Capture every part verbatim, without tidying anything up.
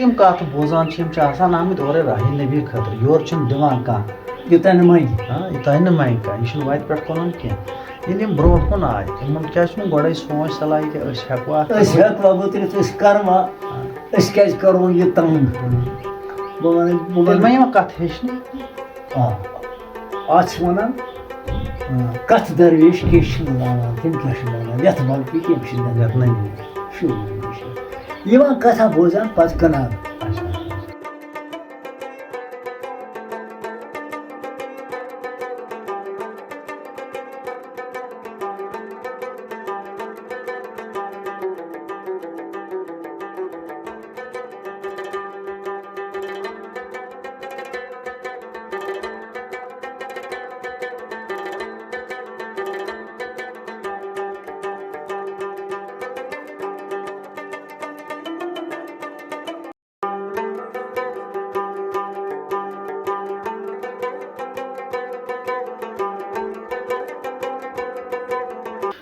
یِم کَتھ بوزان چھِ، یِم چھِ آسان آمٕتۍ اورَے راہی نبی خٲطرٕ، یورٕ چھِنہٕ دِوان کانٛہہ۔ یوٚتام نہٕ منٛگہِ۔ ہاں، یوٚتام نہٕ منٛگہِ کانٛہہ، یہِ چھُنہٕ وَتہِ پٮ۪ٹھ کٕنُن کینٛہہ۔ ییٚلہِ یِم برونٛٹھ کُن آے، یِمَن کیٛازِ چھُنہٕ گۄڈَے سونٛچ صلاح یہِ کہِ أسۍ ہٮ۪کوا اَتھ أسۍ کٔرِتھ؟ ہٮ۪کوا وۄترِتھ، أسۍ کَروا، ہاں۔ أسۍ کیٛازِ کَرو یہِ تنٛگ؟ ہُم۔ بہٕ وَنہٕ، بہٕ تیٚلہِ وَنہٕ، ما یِوان کَتھ ہیٚچھنہِ؟ آ، اَتھ چھِ وَنان، آ، کَتھ درویش کیٛاہ چھِ وَنان، تِم کیٛاہ چھِ وَنان، یَتھ مَلکہِ کیٛاہ چھِ وَنان۔ یَتھ نٔنی۔ شُر چھُ یِوان کَتھا بوزان، پَتہٕ کٕنان۔ اچھا، اچھا، اچھا۔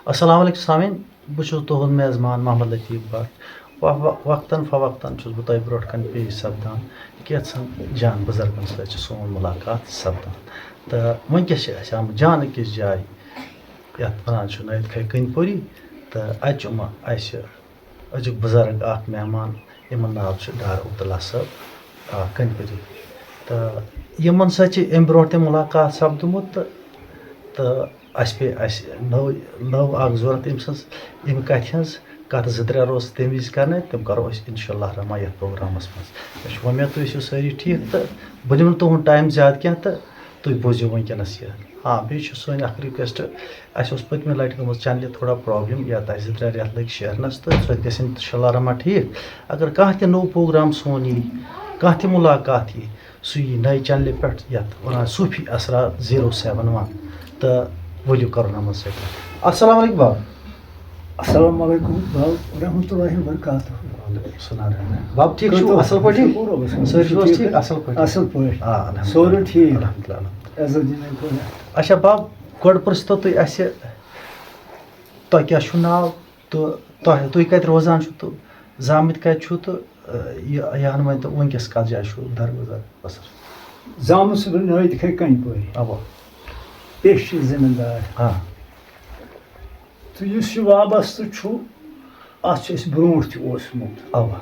السلام علیکم سامعین، بہٕ چھُس تُہُنٛد میزبان محمد لطیف بٹ۔ وق-، وق-، وقتاً فوقتاً چھُس بہٕ تۄہہِ برونٛٹھ کَنہِ پیش سپدان، کینٛژھن جان بُزرگَن سۭتۍ چھِ سون مُلاقات سپدان۔ تہٕ وٕنکیٚس چھِ اَسہِ آمٕتۍ جان أکِس جایہِ، یَتھ وَنان چھُ نٲیِد کھے کٔنۍ پوٗری، تہٕ اَتہِ چھُ یِمَن اَسہِ أزیُک بُزرگ اَکھ مہمان، یِمَن ناو چھُ ڈار عبداللہ صٲب، آ، کٔنۍ پوٗری۔ تہٕ یِمَن سۭتۍ چھِ اَمہِ برونٛٹھ تہِ مُلاقات سپدمُت، تہٕ، تہٕ اَسہِ پیٚیہِ اَسہِ نٔو، نٔو اَکھ ضوٚرَتھ أمۍ سٕنٛز، ییٚمہِ کَتھِ ہٕنٛز، کَتھ زٕ ترٛےٚ روزٕ تَمہِ وِزِ کَرنَے، تِم کَرو أسۍ اِنشاء اللہ رحمان یَتھ پروگرامَس منٛز۔ مےٚ چھُ وۄمید تُہۍ ٲسِو سٲری ٹھیٖک، تہٕ بہٕ دِمہٕ نہٕ تُہُنٛد ٹایم زیادٕ کینٛہہ، تہٕ تُہۍ بوٗزِو وٕنکیٚنَس یہِ۔ آ، بیٚیہِ چھُ سٲنۍ اَکھ request، اَسہِ اوس پٔتمہِ لَٹہِ گٔمٕژ channelہِ تھوڑا problem، یَتھ اَسہِ زٕ ترٛےٚ رٮ۪تھ لٔگۍ شیرنَس، تہٕ سُہ تہِ گژھِ اِنشاء اللہ رحمان ٹھیٖک۔ اگر کانٛہہ تہِ نوٚو پروگرام سون یی، کانٛہہ تہِ مُلاقات یی، سُہ یی نَیہِ channelہِ پٮ۪ٹھ، یَتھ وَنان صوٗفی اثرات zero seven one۔ تہٕ ؤلِو کَرو نماز سۭتۍ۔ السلام علیکم باب۔ السلام علیکم باب ورحمۃ اللہ وبرکاتہ۔ وعلیکم السلام۔ باب ٹھیٖک چھُو؟ کٔرۍتو اَصٕل پٲٹھی؟ شُکُر رۄبَس کُن۔ سٲری چھِو حظ ٹھیٖک؟ اَصٕل پٲٹھۍ۔ اَصٕل پٲٹھۍ۔ آ، الحمدللہ۔ سورُے ٹھیٖک۔ الحمدللہ، الحمدللہ۔ عزت دِنہٕ خٲطرٕ۔ اچھا باب، گۄڈٕ پرٛژھتو تُہۍ اَسہِ، تۄہہِ کیٛاہ چھُو ناو؟ تہٕ تۄہہِ، تُہۍ کَتہِ روزان چھِو تہٕ زامٕتۍ کَتہِ چھِو تہٕ، ٲ، یہِ، یہِ ہن ؤنۍ تو وٕنکیٚس کَتھ جایہِ چھُو درگُزر بسر؟ زامُت چھُس بہٕ نٲیِد کھے کَنہِ پورِ۔ اَوا۔ پیشہِ زٔمیٖندار۔ آ۔ تہٕ یُس یہِ وابستہٕ چھُ، اَتھ چھُ اَسہِ برونٛٹھ تہِ اوسمُت۔ اَوا۔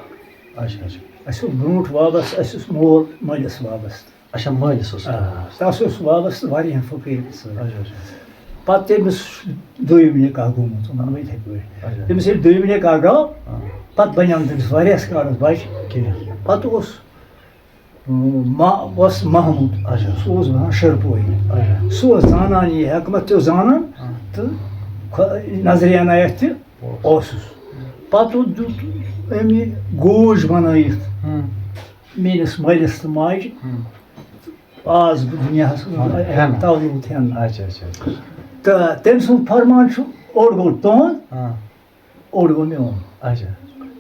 اچھا، اچھا۔ اَسہِ اوس برونٛٹھ وابستہٕ، اَسہِ اوس مول مٲلِس وابستہٕ۔ اچھا، مٲلِس اوس آ، وابستہٕ۔ تَس اوس وابستہٕ واریاہَن فقیٖرَن سۭتۍ۔ اچھا، اچھا۔ پَتہٕ تٔمِس دوٚیِم نِکاح گوٚمُت، وَنو یِتھَے پٲٹھۍ۔ اچھا۔ تٔمِس ییٚلہِ دوٚیِم نِکاح گوٚو، آ۔ پَتہٕ بَنیو نہٕ تٔمِس واریاہَس کالَس بَچہِ کِہیٖنۍ۔ پَتہٕ اوس، اۭں، ما-، اوس محمود، اچھا۔ سُہ اوس وَنان شِرپوری۔ اچھا۔ سُہ اوس زانان یہِ حکمت تہِ اوس زانان آ۔ تہٕ خۄ-، نظرِ عنایت تہِ اوس۔ اوسُس۔ پَتہٕ دیُت أمۍ یہِ گوج بَنٲیِتھ۔ ہُم۔ میٲنِس مٲلِس تہٕ ماجہِ ہُم۔ آس بہٕ دُنیاہَس منٛز ہٮ۪نہٕ۔ تولُد ہٮ۪نہٕ۔ اچھا، اچھا، اچھا۔ تہٕ تٔمۍ سُنٛد فرمان چھُ، اوٚڑ گوٚو تُہُنٛد، آ۔ اوٚڑ گوٚو میون۔ اچھا۔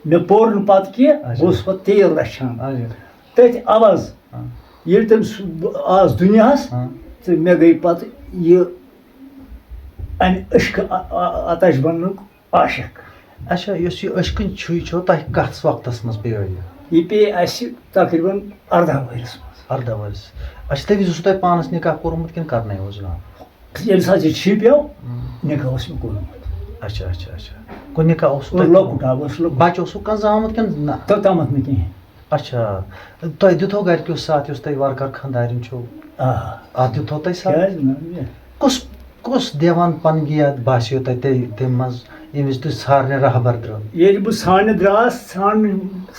مےٚ پوٚر نہٕ پَتہٕ کینٛہہ، اچھا۔ بہٕ اوسُس پَتہٕ تیٖر رَچھان۔ اچھا۔ تٔتھۍ عوض، آ۔ ییٚلہِ تٔمۍ سُہ، بہٕ آس دُنیاہَس، آ۔ تہٕ مےٚ گٔے پَتہٕ یہِ اَمہِ عشقہٕ آ-، آ-، آتَش بَننُک عاشق۔ اچھا، یُس یہِ عشقٕنۍ چھُے چھو، تۄہہِ کَتھ وقتَس منٛز پیٚیو یہِ؟ یہِ پیٚیہِ اَسہِ تقریٖباً اَرداہ ؤرِس منٛز۔ اَرداہ ؤرِس۔ اچھا، تَمہِ وِزِ اوسوٕ تۄہہِ پانَس نِکاح کوٚرمُت کِنہٕ کَرنَے اوس جِناب؟ ییٚمہِ ساتہٕ یہِ چھِپیو، اۭں۔ نِکاح اوس مےٚ کوٚرمُت۔ اچھا، اچھا، اچھا۔ گوٚو نِکاح اوسوٕ تۄہہِ لۄکُٹ، کوٚرمُت؟ آ، اوس لۄکُٹ۔ بَچہٕ اوسوٕ کانٛہہ زامُت کِنہٕ نہ؟ توٚتامَتھ نہٕ کِہیٖنۍ۔ اچھا، تۄہہِ دیُتو گرِکیو ساتھ یُس تۄہہِ وارٕ کارٕ خانٛدارٮ۪ن چھُو؟ آ۔ اَتھ دیُتو تۄہہِ ساتھ؟ کیٛازِ نہٕ؟ یہِ کُس، کُس دیوان پن گیت باسیو تۄہہِ تہِ-، تَمہِ منٛز، ییٚمہِ وِزِ تُہۍ ژھانٛڈنہِ راہبر درٛاو؟ ییٚلہِ بہٕ ژھانٛڈنہِ درٛاس، ژھانٛڈنہِ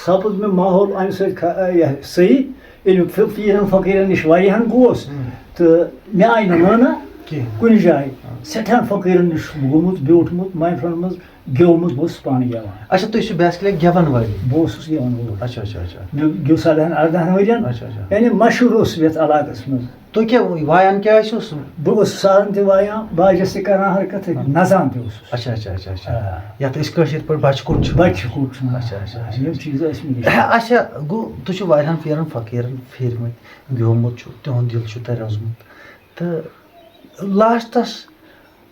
سپُد مےٚ ماحول اَمہِ سۭتۍ خ-، یہِ صحیح۔ ییٚلہِ بہٕ فقیٖرن فقیٖرن نِش واریاہن گوس، ہُم۔ تہٕ مےٚ آیہِ نہٕ لٲنہ کِہیٖنۍ۔ کُنہِ جایہِ۔ ہُم۔ سٮ۪ٹھاہن فقیٖرن نِش چھُس بہٕ گوٚمُت، بیوٗٹھمُت، محفلن منٛز گیومُت، بہٕ اوسُس پانہٕ گٮ۪وان۔ اچھا، تُہۍ چھِو basically گٮ۪ون وٲلۍ؟ بہٕ اوسُس گٮ۪ون وول۔ اچھا، اچھا، اچھا۔ مےٚ گیوٚو سدہن اردہن ؤرین۔ اچھا، اچھا۔ یعنی مشہوٗر اوسُس بہٕ یتھ علاقس منٛز۔ تُہۍ کیٛاہ وایان کیٛاہ ٲسِو؟ بہٕ اوسُس سازن تہِ وایان، باجس تہِ کران حرکت، ہاں۔ نژان تہِ اوسُس۔ اچھا، اچھا، اچھا، اچھا۔ آ۔ یتھ أسۍ کٲشِر پٲٹھۍ بچہٕ کوٚٹ چھِ ونان۔ بچہٕ کوٚٹ چھِ ونان۔ اچھا، اچھا، اچھا۔ یِم چیٖز ٲسۍ مےٚ نِش۔ اچھا، گوٚو تُہۍ چھِو واریاہن پھیرن فقیٖرن پھیٖرمٕتۍ، گیومُت چھُ، تِہُنٛد دِل چھُ تۄہہِ رٔزمُت۔ تہٕ لاسٹس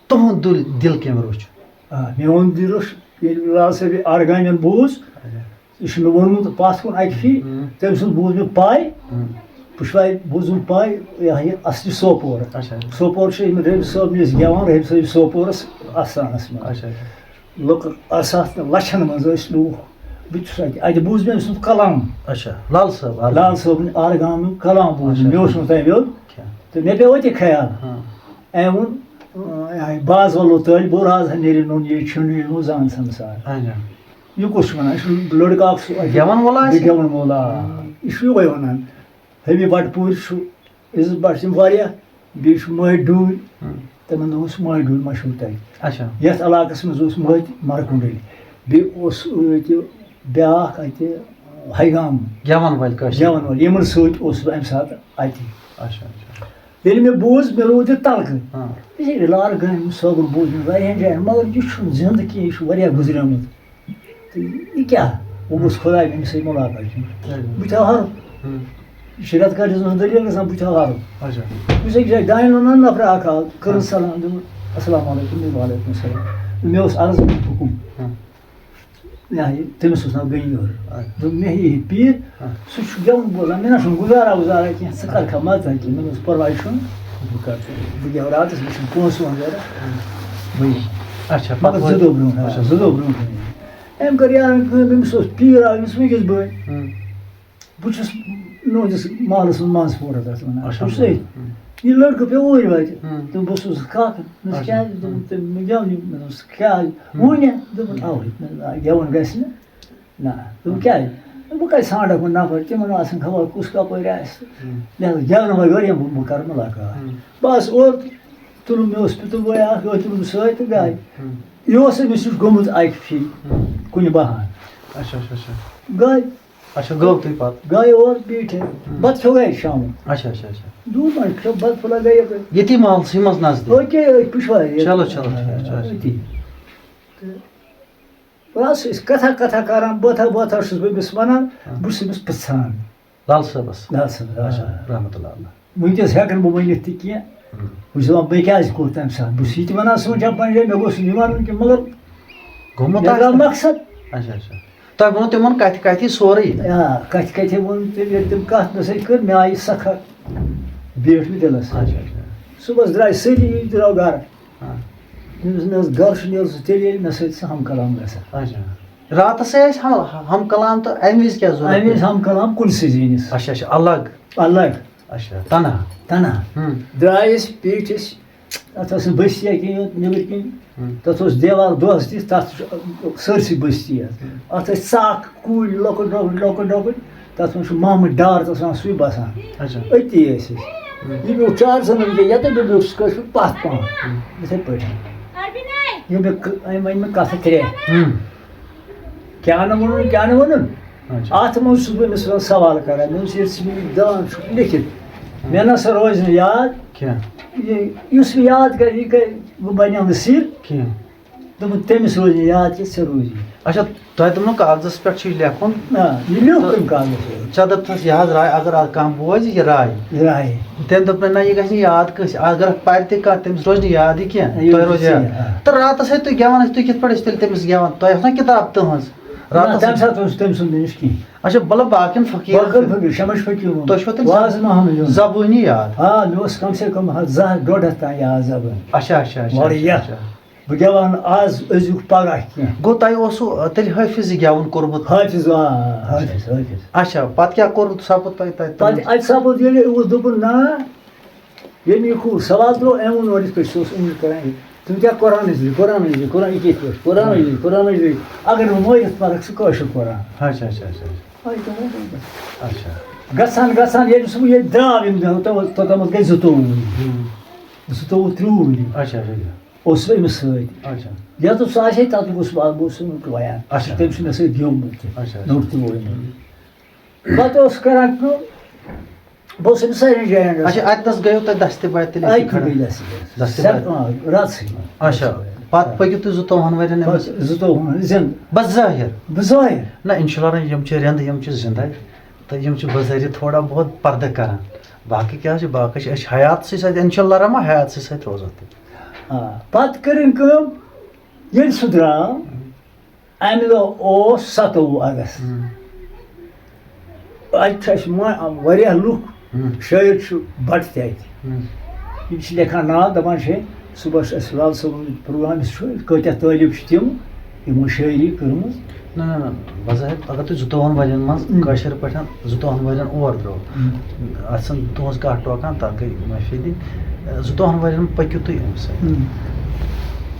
تُہُنٛد دِل، دِل کٔمۍ روٚچھ؟ آ، میون دِل روٚچھ، ییٚلہِ بِلال صٲبہِ آرگانٮ۪ن بوٗز، اچھا۔ یہِ چھُ مےٚ ووٚنمُت پَتھ کُن اَکہِ پھِرِ، ہُم۔ تٔمۍ سُنٛد بوٗز مےٚ پَے، ہُم۔ بہٕ چھُس وۄنۍ بوٗزُم پَے، یہِ ہا یہِ اَصلی سوپور۔ اچھا۔ سوپور چھُ ییٚمہِ رٔبۍ صٲب نِش گٮ۪وان، رٔبۍ صٲب سوپورَس آستانَس منٛز۔ اچھا، اچھا۔ لُکھ آسہٕ اَتھ لَچھَن منٛز ٲسۍ لوٗکھ۔ بہٕ تہِ چھُس اَتہِ، اَتہِ بوٗز مےٚ أمۍ سُنٛد کَلام۔ اچھا، لال صٲب، آرگام۔ لال صٲبُن آرگامُک کَلام بوٗز مےٚ۔ اچھا۔ مےٚ اوس نہٕ تَمہِ یوٚد۔ اچھا۔ تہٕ مےٚ پیوٚو أتی خیال۔ ہاں۔ أمۍ ووٚن، اۭں، یہِ آے باز وَلو تٲلۍ بوٚر آز ہا نیرِ نوٚن یہِ چھُنہٕ یہِ نوٚن زان سَمسار۔ اچھا۔ یہِ کُس چھُ وَنان؟ یہِ چھُ لٔڑکہٕ اَکھ سُہ اَتہِ گٮ۪وَن وول آسہِ؟ گٮ۪وَن وول، آ۔ ہاں۔ یہِ چھُ یِہوٚے وَنان۔ حبیب بَٹپوٗرۍ چھُ، عزت بٹ چھِ یِم واریاہ، بیٚیہِ چھُ مٲرۍ ڈوٗنۍ۔ ہاں۔ تِمَن دۄہَن اوس مٲرۍ ڈوٗنۍ مشہوٗر تَتہِ۔ اچھا۔ یَتھ علاقَس منٛز اوس مٲرۍ مَرکُنٛڈٕلۍ۔ بیٚیہِ اوس ییٚتہِ بیٛاکھ اَتہِ ہَیگام۔ گٮ۪وَن وٲلۍ کٲشِرۍ۔ گٮ۪وَن وٲلۍ، یِمَن سۭتۍ اوسُس بہٕ اَمہِ ساتہٕ اَتہِ۔ اچھا، اچھا۔ ییٚلہِ مےٚ بوٗز، مےٚ روٗد یہِ تَلہٕ کٔنۍ۔ ہاں۔ یہِ چھِ لال گامہِ صٲبُن بوٗز مےٚ واریاہَن جایَن، مگر یہِ چھُنہٕ زِندٕ کینٛہہ، یہِ چھُ واریاہ گُزریومُت۔ تہٕ یہِ کیٛاہ؟ وۄنۍ گوٚژھ خۄداے مےٚ أمِس سۭتۍ مُلاقات کیُن۔ اچھا۔ بہٕ تہِ ہاو ہَرُن۔ ہُم۔ یہِ چھِ رٮ۪تہٕ کالہِ دِژمٕژ دٔلیٖل گژھان، بہٕ تہِ ہاو ہَرُن۔ اچھا۔ بہٕ چھُس أکِس جایہِ دانہِ لونان، نفرٕ اَکھ آو، کٔرٕن ہاں۔ سلام، دوٚپُن، "السلام علیکُم"، دوٚپُن، "وعلیکُم السلام"۔ مےٚ اوس عرض، حُکُم۔ ہاں۔ یہِ ہا یہِ، تٔمِس اوس ناو غنی اورٕ۔ اچھا۔ دوٚپُن، "مےٚ ہیٚیہِ یہِ پیٖر، ہاں۔ سُہ چھُ گٮ۪وُن بوزان، مےٚ نہ چھُنہٕ گُزارا وُزارا کینٛہہ، ژٕ کَر کھا مَدَد کینٛہہ؟" مےٚ دوٚپُس، "پَرواے چھُنہٕ، بہٕ کَرٕ، بہٕ گٮ۪وٕ راتَس، مےٚ چھُنہٕ پونٛسہٕ وونٛسہٕ ضوٚرَتھ، بہٕ یِمہٕ۔" اچھا، مگر پَتہٕ زٕ وٲتۍ۔ دۄہ برونٛٹھ، آ، اچھا۔ زٕ دۄہ برونٛٹھ أنۍ أمۍ۔ أمۍ کٔر یارَن کٲم، أمِس اوس پیٖر آو أمِس وٕنکیٚس بٲے۔ ہُم۔ بہٕ چھُس نوٚہدِس محلَس منٛز منٛز پورہ تَتھ وَنان۔ اچھا۔ بہٕ چھُس أتھۍ۔ ہُم۔ یہِ لٔڑکہٕ پیوٚو اوٗرۍ وَتہِ۔ ہُم۔ تہٕ بہٕ اوسُس کاکَن۔ مےٚ دوٚپُس، اچھا۔ کیٛازِ؟ دوٚپُن، "تٔمۍ مےٚ گٮ۪ونٕے۔" مےٚ دوٚپُس، "کیٛازِ؟ ہُم۔ ووٚن یا؟" دوٚپُن، "اَوَے۔" مےٚ دوٚپُس، "آ، گٮ۪وُن گژھِ نہٕ۔ نہ۔" دوٚپُن، "کیٛازِ؟" دوٚپُن، "بہٕ کَتہِ ژھانٛڈَکھ وۄنۍ نفر؟ تِمَن آسَن خبر کُس کَپٲرۍ آسہِ۔" ہُم۔ لہذا گٮ۪ونہٕ وَغٲر یِمہٕ بہٕ، بہٕ کَرٕ مُلاقات۔ ہُم۔ بَس اورٕ تُلُن، مےٚ اوس پِتُر بوے اَکھ، یہِ تُلُن سۭتۍ تہٕ گٔے۔ ہُم۔ یہِ اوس أمِس نِش گوٚمُت اَکہِ پھِرِ ہُم۔ کُنہِ بَہانہٕ۔ اچھا، اچھا، اچھا۔ گٔے۔ اچھا، گوٚو تُہۍ پَتہٕ؟ گٔے اور بیٖٹھۍ۔ ہُم۔ بَتہٕ کھیوٚو گَرِ شامُک۔ اچھا، اچھا، اچھا۔ دوٗر وۄنۍ کھیوٚو بَتہٕ پھوٚلہ گٔے یَپٲرۍ۔ ییٚتی محلسٕے منٛز نزدیٖک؟ أکے أتھۍ پِشوارِ۔ چلو، چلو، چلو، چلو۔ أتی۔ تہٕ بَس أسۍ کَتھا کَتھا کَران، بٲتھا بٲتھا چھُس بہٕ أمِس وَنان، ہاں۔ بہٕ چھُس أمِس پِرٛژھان۔ لال صٲبَس؟ لال صٲبَس، آ۔ اچھا، رحمتہ اللہ علیہ۔ وٕنکیٚس ہٮ۪کہٕ نہٕ بہٕ ؤنِتھ تہِ کینٛہہ۔ ہُم۔ بہٕ چھُس دَپان، مےٚ کیٛازِ کوٚر تَمہِ ساتہٕ؟ بہٕ چھُس یہِ تہِ وَنان، سونٛچان پَنٕنۍ جایہِ، مےٚ گوٚژھ نہٕ یہِ وَنُن کینٛہہ، مگر گوٚمُت مےٚ درٛاو آسہِ۔ مقصد۔ اچھا، اچھا۔ تۄہہِ ووٚنوُ تِمَن کَتھِ کَتھِ سورُے؟ آ، کَتھِ کَتھِ ووٚن تٔمۍ، ییٚلہِ تٔمۍ کَتھ مےٚ سۭتۍ کٔر، مےٚ آیہِ سخت بیٹھ مےٚ دِلَس۔ اچھا، اچھا۔ صُبحَس درٛاے سٲری، یہِ درٛاو گَرٕ۔ ہاں۔ مےٚ دوٚپُس، نہ حظ، گرٕ چھُ نیرُن سُہ تیٚلہِ، ییٚلہِ مےٚ سۭتۍ سُہ ہم کلام گژھِ۔ اچھا۔ راتس ہے ٲسۍ ہم، ہم کلام تہٕ اَمہِ وِزِ کیٛاہ ضوٚرتھ اَمہِ وِزِ پیوٚو؟ ہم کلام کُنسٕے زیٖنِس۔ اچھا، اچھا، الگ۔ الگ۔ اچھا، تنہا۔ تنہا۔ ہُم۔ درٛاے أسۍ، پیٖٹھۍ أسۍ، اَتھ ٲس نہٕ بٔستی کِہیٖنۍ یوت نیٚبٕرۍ کِنۍ۔ ہُم۔ تَتھ اوس دیوار دۄہَس دِتھ، تَتھ چھُ سٲرسٕے بٔستی اَتھ۔ ہُم۔ اَتھ ٲسۍ ژَکھ، کُلۍ، لۄکٕٹۍ، لۄکٕٹۍ، لۄکٕٹۍ، لۄکٕٹۍ۔ تَتھ منٛز چھُ محمد ڈار تَتھ وَنان، سُے بَسان۔ اچھا۔ أتی ٲسۍ أسۍ۔ ہُم۔ یہِ پیوٚو چار زَنَن وٕنکٮ۪ن یَتَتھ، بیٚیہِ پیوٚو سُہ کٲشُر پَتھ پَہَم۔ ہُم۔ یِتھَے پٲٹھۍ۔ یہِ مےٚ ک-، أمۍ وَنہِ مےٚ کَتھٕ ترٛےٚ۔ ہُم۔ کیٛاہ نہٕ ووٚنُن، کیٛاہ نہٕ ووٚنُن؟ اچھا۔ اَتھ منٛز چھُس بہٕ أمِس سوال کَران۔ مےٚ دوٚپُس، ییٚلہِ ژٕ مےٚ یہِ دِوان چھُکھ لیکھِتھ، ہُم۔ مےٚ نہ سا روزِ نہٕ یاد۔ کینٛہہ۔ یہِ، یُس مےٚ یاد کَرِ، یہِ کَرِ، بہٕ بَنیو نہٕ سِر۔ کینٛہہ۔ دوٚپُن، تٔمِس روزِ نہٕ یاد کینٛہہ، ژےٚ روزی۔ اچھا، تۄہہِ دوٚپمو کاغذس پٮ۪ٹھ چھُ یہِ لیکھُن۔ آ، یہِ لیوٚکھ تہٕ تٔمۍ کاغذس پٮ۪ٹھ۔ ژےٚ دوٚپتھس، یہِ حظ راے، اگر از کانٛہہ بوزِ، یہِ راے۔ راے۔ تٔمۍ دوٚپ مےٚ، نہ، یہِ گژھِ نہٕ یاد کٲنٛسہِ۔ اگر اتھ پرِ تہِ کانٛہہ، تٔمِس روزِ نہٕ یادٕے کینٛہہ۔ یہِ تۄہہِ روزِ روزِ یاد۔ یاد۔ تہٕ راتس ہے تُہۍ گٮ۪وان ٲسۍ، تُہۍ کِتھ پٲٹھۍ ٲسۍ تیٚلہِ تٔمِس گٮ۪وان؟ تۄہہِ ٲس نا کِتاب تُہنٛز؟ نہ، راتس تَمہِ ساتہٕ اوس تٔمۍ سُنٛد نِش کِہیٖنۍ۔ اچھا، مطلب باقین فقیٖرن باقین ہُنٛد۔ فقیٖر، شمس فقیٖر ہُنٛد۔ تۄہہِ چھُوا تٔمۍ واز محمد ہُنٛد۔ زبٲنی یاد؟ آ، مےٚ اوس کم سے کم ہتھ، زٕ ہتھ، ڈۄڈ ہتھ تام یاد زبٲنۍ۔ اچھا، اچھا، اچھا، واریاہ۔ اچھا، اچھا۔ بہٕ گٮ۪وان آز أزیُک پگاہ کینٛہہ۔ گوٚو تۄہہِ اوسوٕ، آ، تیٚلہِ حٲفظٕے گٮ۪وُن کوٚرمُت؟ حٲفظ، آ، آ، حٲفظ، حٲفظ۔ اچھا، پتہٕ کیٛاہ کوٚرمُت، سپُد تۄہہِ تَتہِ پتہٕ تِمن؟ اَتہِ سپُد ییٚلہِ اوس دوٚپُن، نہ، ییٚلہِ یہِ کوٗر سوال ترٛوو، أمۍ ووٚن اورٕ یِتھ پٲٹھۍ، سُہ اوس أمِس کران یہِ، تِم کیٛاہ قرآنٕچ لیٚج، قرآنٕچ لیٚج، قرآن یہِ کِتھ پٲٹھۍ، قرآنٕچ لیٚج، قرآنٕچ لیٚج۔ اگر نہٕ مٲرِتھ پَرَکھ، ژٕ کٲشُر قرآن۔ اچھا، اچھا، اچھا، اچھا۔ آے تِمو دوٚپُس۔ اچھا۔ گژھان، گژھان، ییٚلہِ سُہ ییٚتہِ درٛاو، یِم دِنہٕ، توٚتام، توٚتامَتھ گٔے زٕتووُہ ؤری۔ ہُم۔ زٕتووُہ، ترٛۆوُہ ؤری۔ اچھا، اچھا، اچھا۔ اوس سُہ أمِس سۭتۍ۔ اچھا۔ یَتھ اوس سُہ آسہِ ہے، تَتھ اوس بہٕ، بہٕ اوسُس نہٕ وَیان۔ اچھا۔ تٔمۍ چھُ مےٚ سۭتۍ گیومُت تہِ۔ اچھا، اچھا۔ نوٚٹ تہِ ووٚن مےٚ۔ پَتہٕ اوس کران کٲم، بہٕ اوسُس أمِس سارنٕے جاین گژھان۔ اچھا، اَتہِ نَس گٔیو تۄہہِ دَستہِ بادِ تیٚلہِ أتی أتھی کھڑا؟ گٔے دَستہِ بادِ۔ دَستہِ سٮ۪-، بادِ۔ آ، راتسٕے منٛز۔ اچھا، پَتہٕ پٔکِو تُہۍ زٕتووُہَن ؤرِین أمِس؟ پَتہٕ زٕتووُہَن زِنٛدٕ۔ بظٲہِر۔ بظٲہِر۔ نہ، اِنشاء اللہ یِم چھِ رِنٛدٕ، یِم چھِ زِنٛدَے۔ تہٕ یِم چھِ بظٲہِر تھوڑا بہت پردٕ کران۔ باقٕے کیٛاہ چھِ، باقٕے چھِ أسۍ حیاتسٕے سۭتۍ، اِنشاء اللہ رحمان، حیاتسٕے سۭتۍ روزو تیٚلہِ۔ آ، پَتہٕ کٔر أمۍ کٲم، ییٚلہِ سُہ درٛاو، اَمہِ دۄہ اوس ستووُہ اگست۔ ہم۔ اَتہِ چھِ اَسہِ ما-، واریاہ لُکھ، ہم۔ شٲعر چھُ بَٹہٕ تہِ اَتہِ۔ ہم۔ یِم چھِ لیکھان ناو، دَپان چھِ، صُبحَس چھُ اَسہِ لال صٲبُن پروگرام، یُس چھُ، کۭتیٛاہ طٲلب چھِ تِم، یِمو شٲعری کٔرمٕژ۔ نہ، نہ، نہ، بظٲہِر اگر تُہۍ زٕتووُہَن ؤرِیَن منٛز، ہم۔ کٲشِر پٲٹھۍ زٕتووُہَن ؤرِیَن اور درٛاو، ہم۔ اَتھ چھَنہٕ تُہٕنٛز کَتھ ٹوکان، تَتھ گٔے معٲفی دِنۍ۔ زٕتووُہَن ؤرِیَن پٔکِو تُہۍ أمِس سۭتۍ۔ ہم۔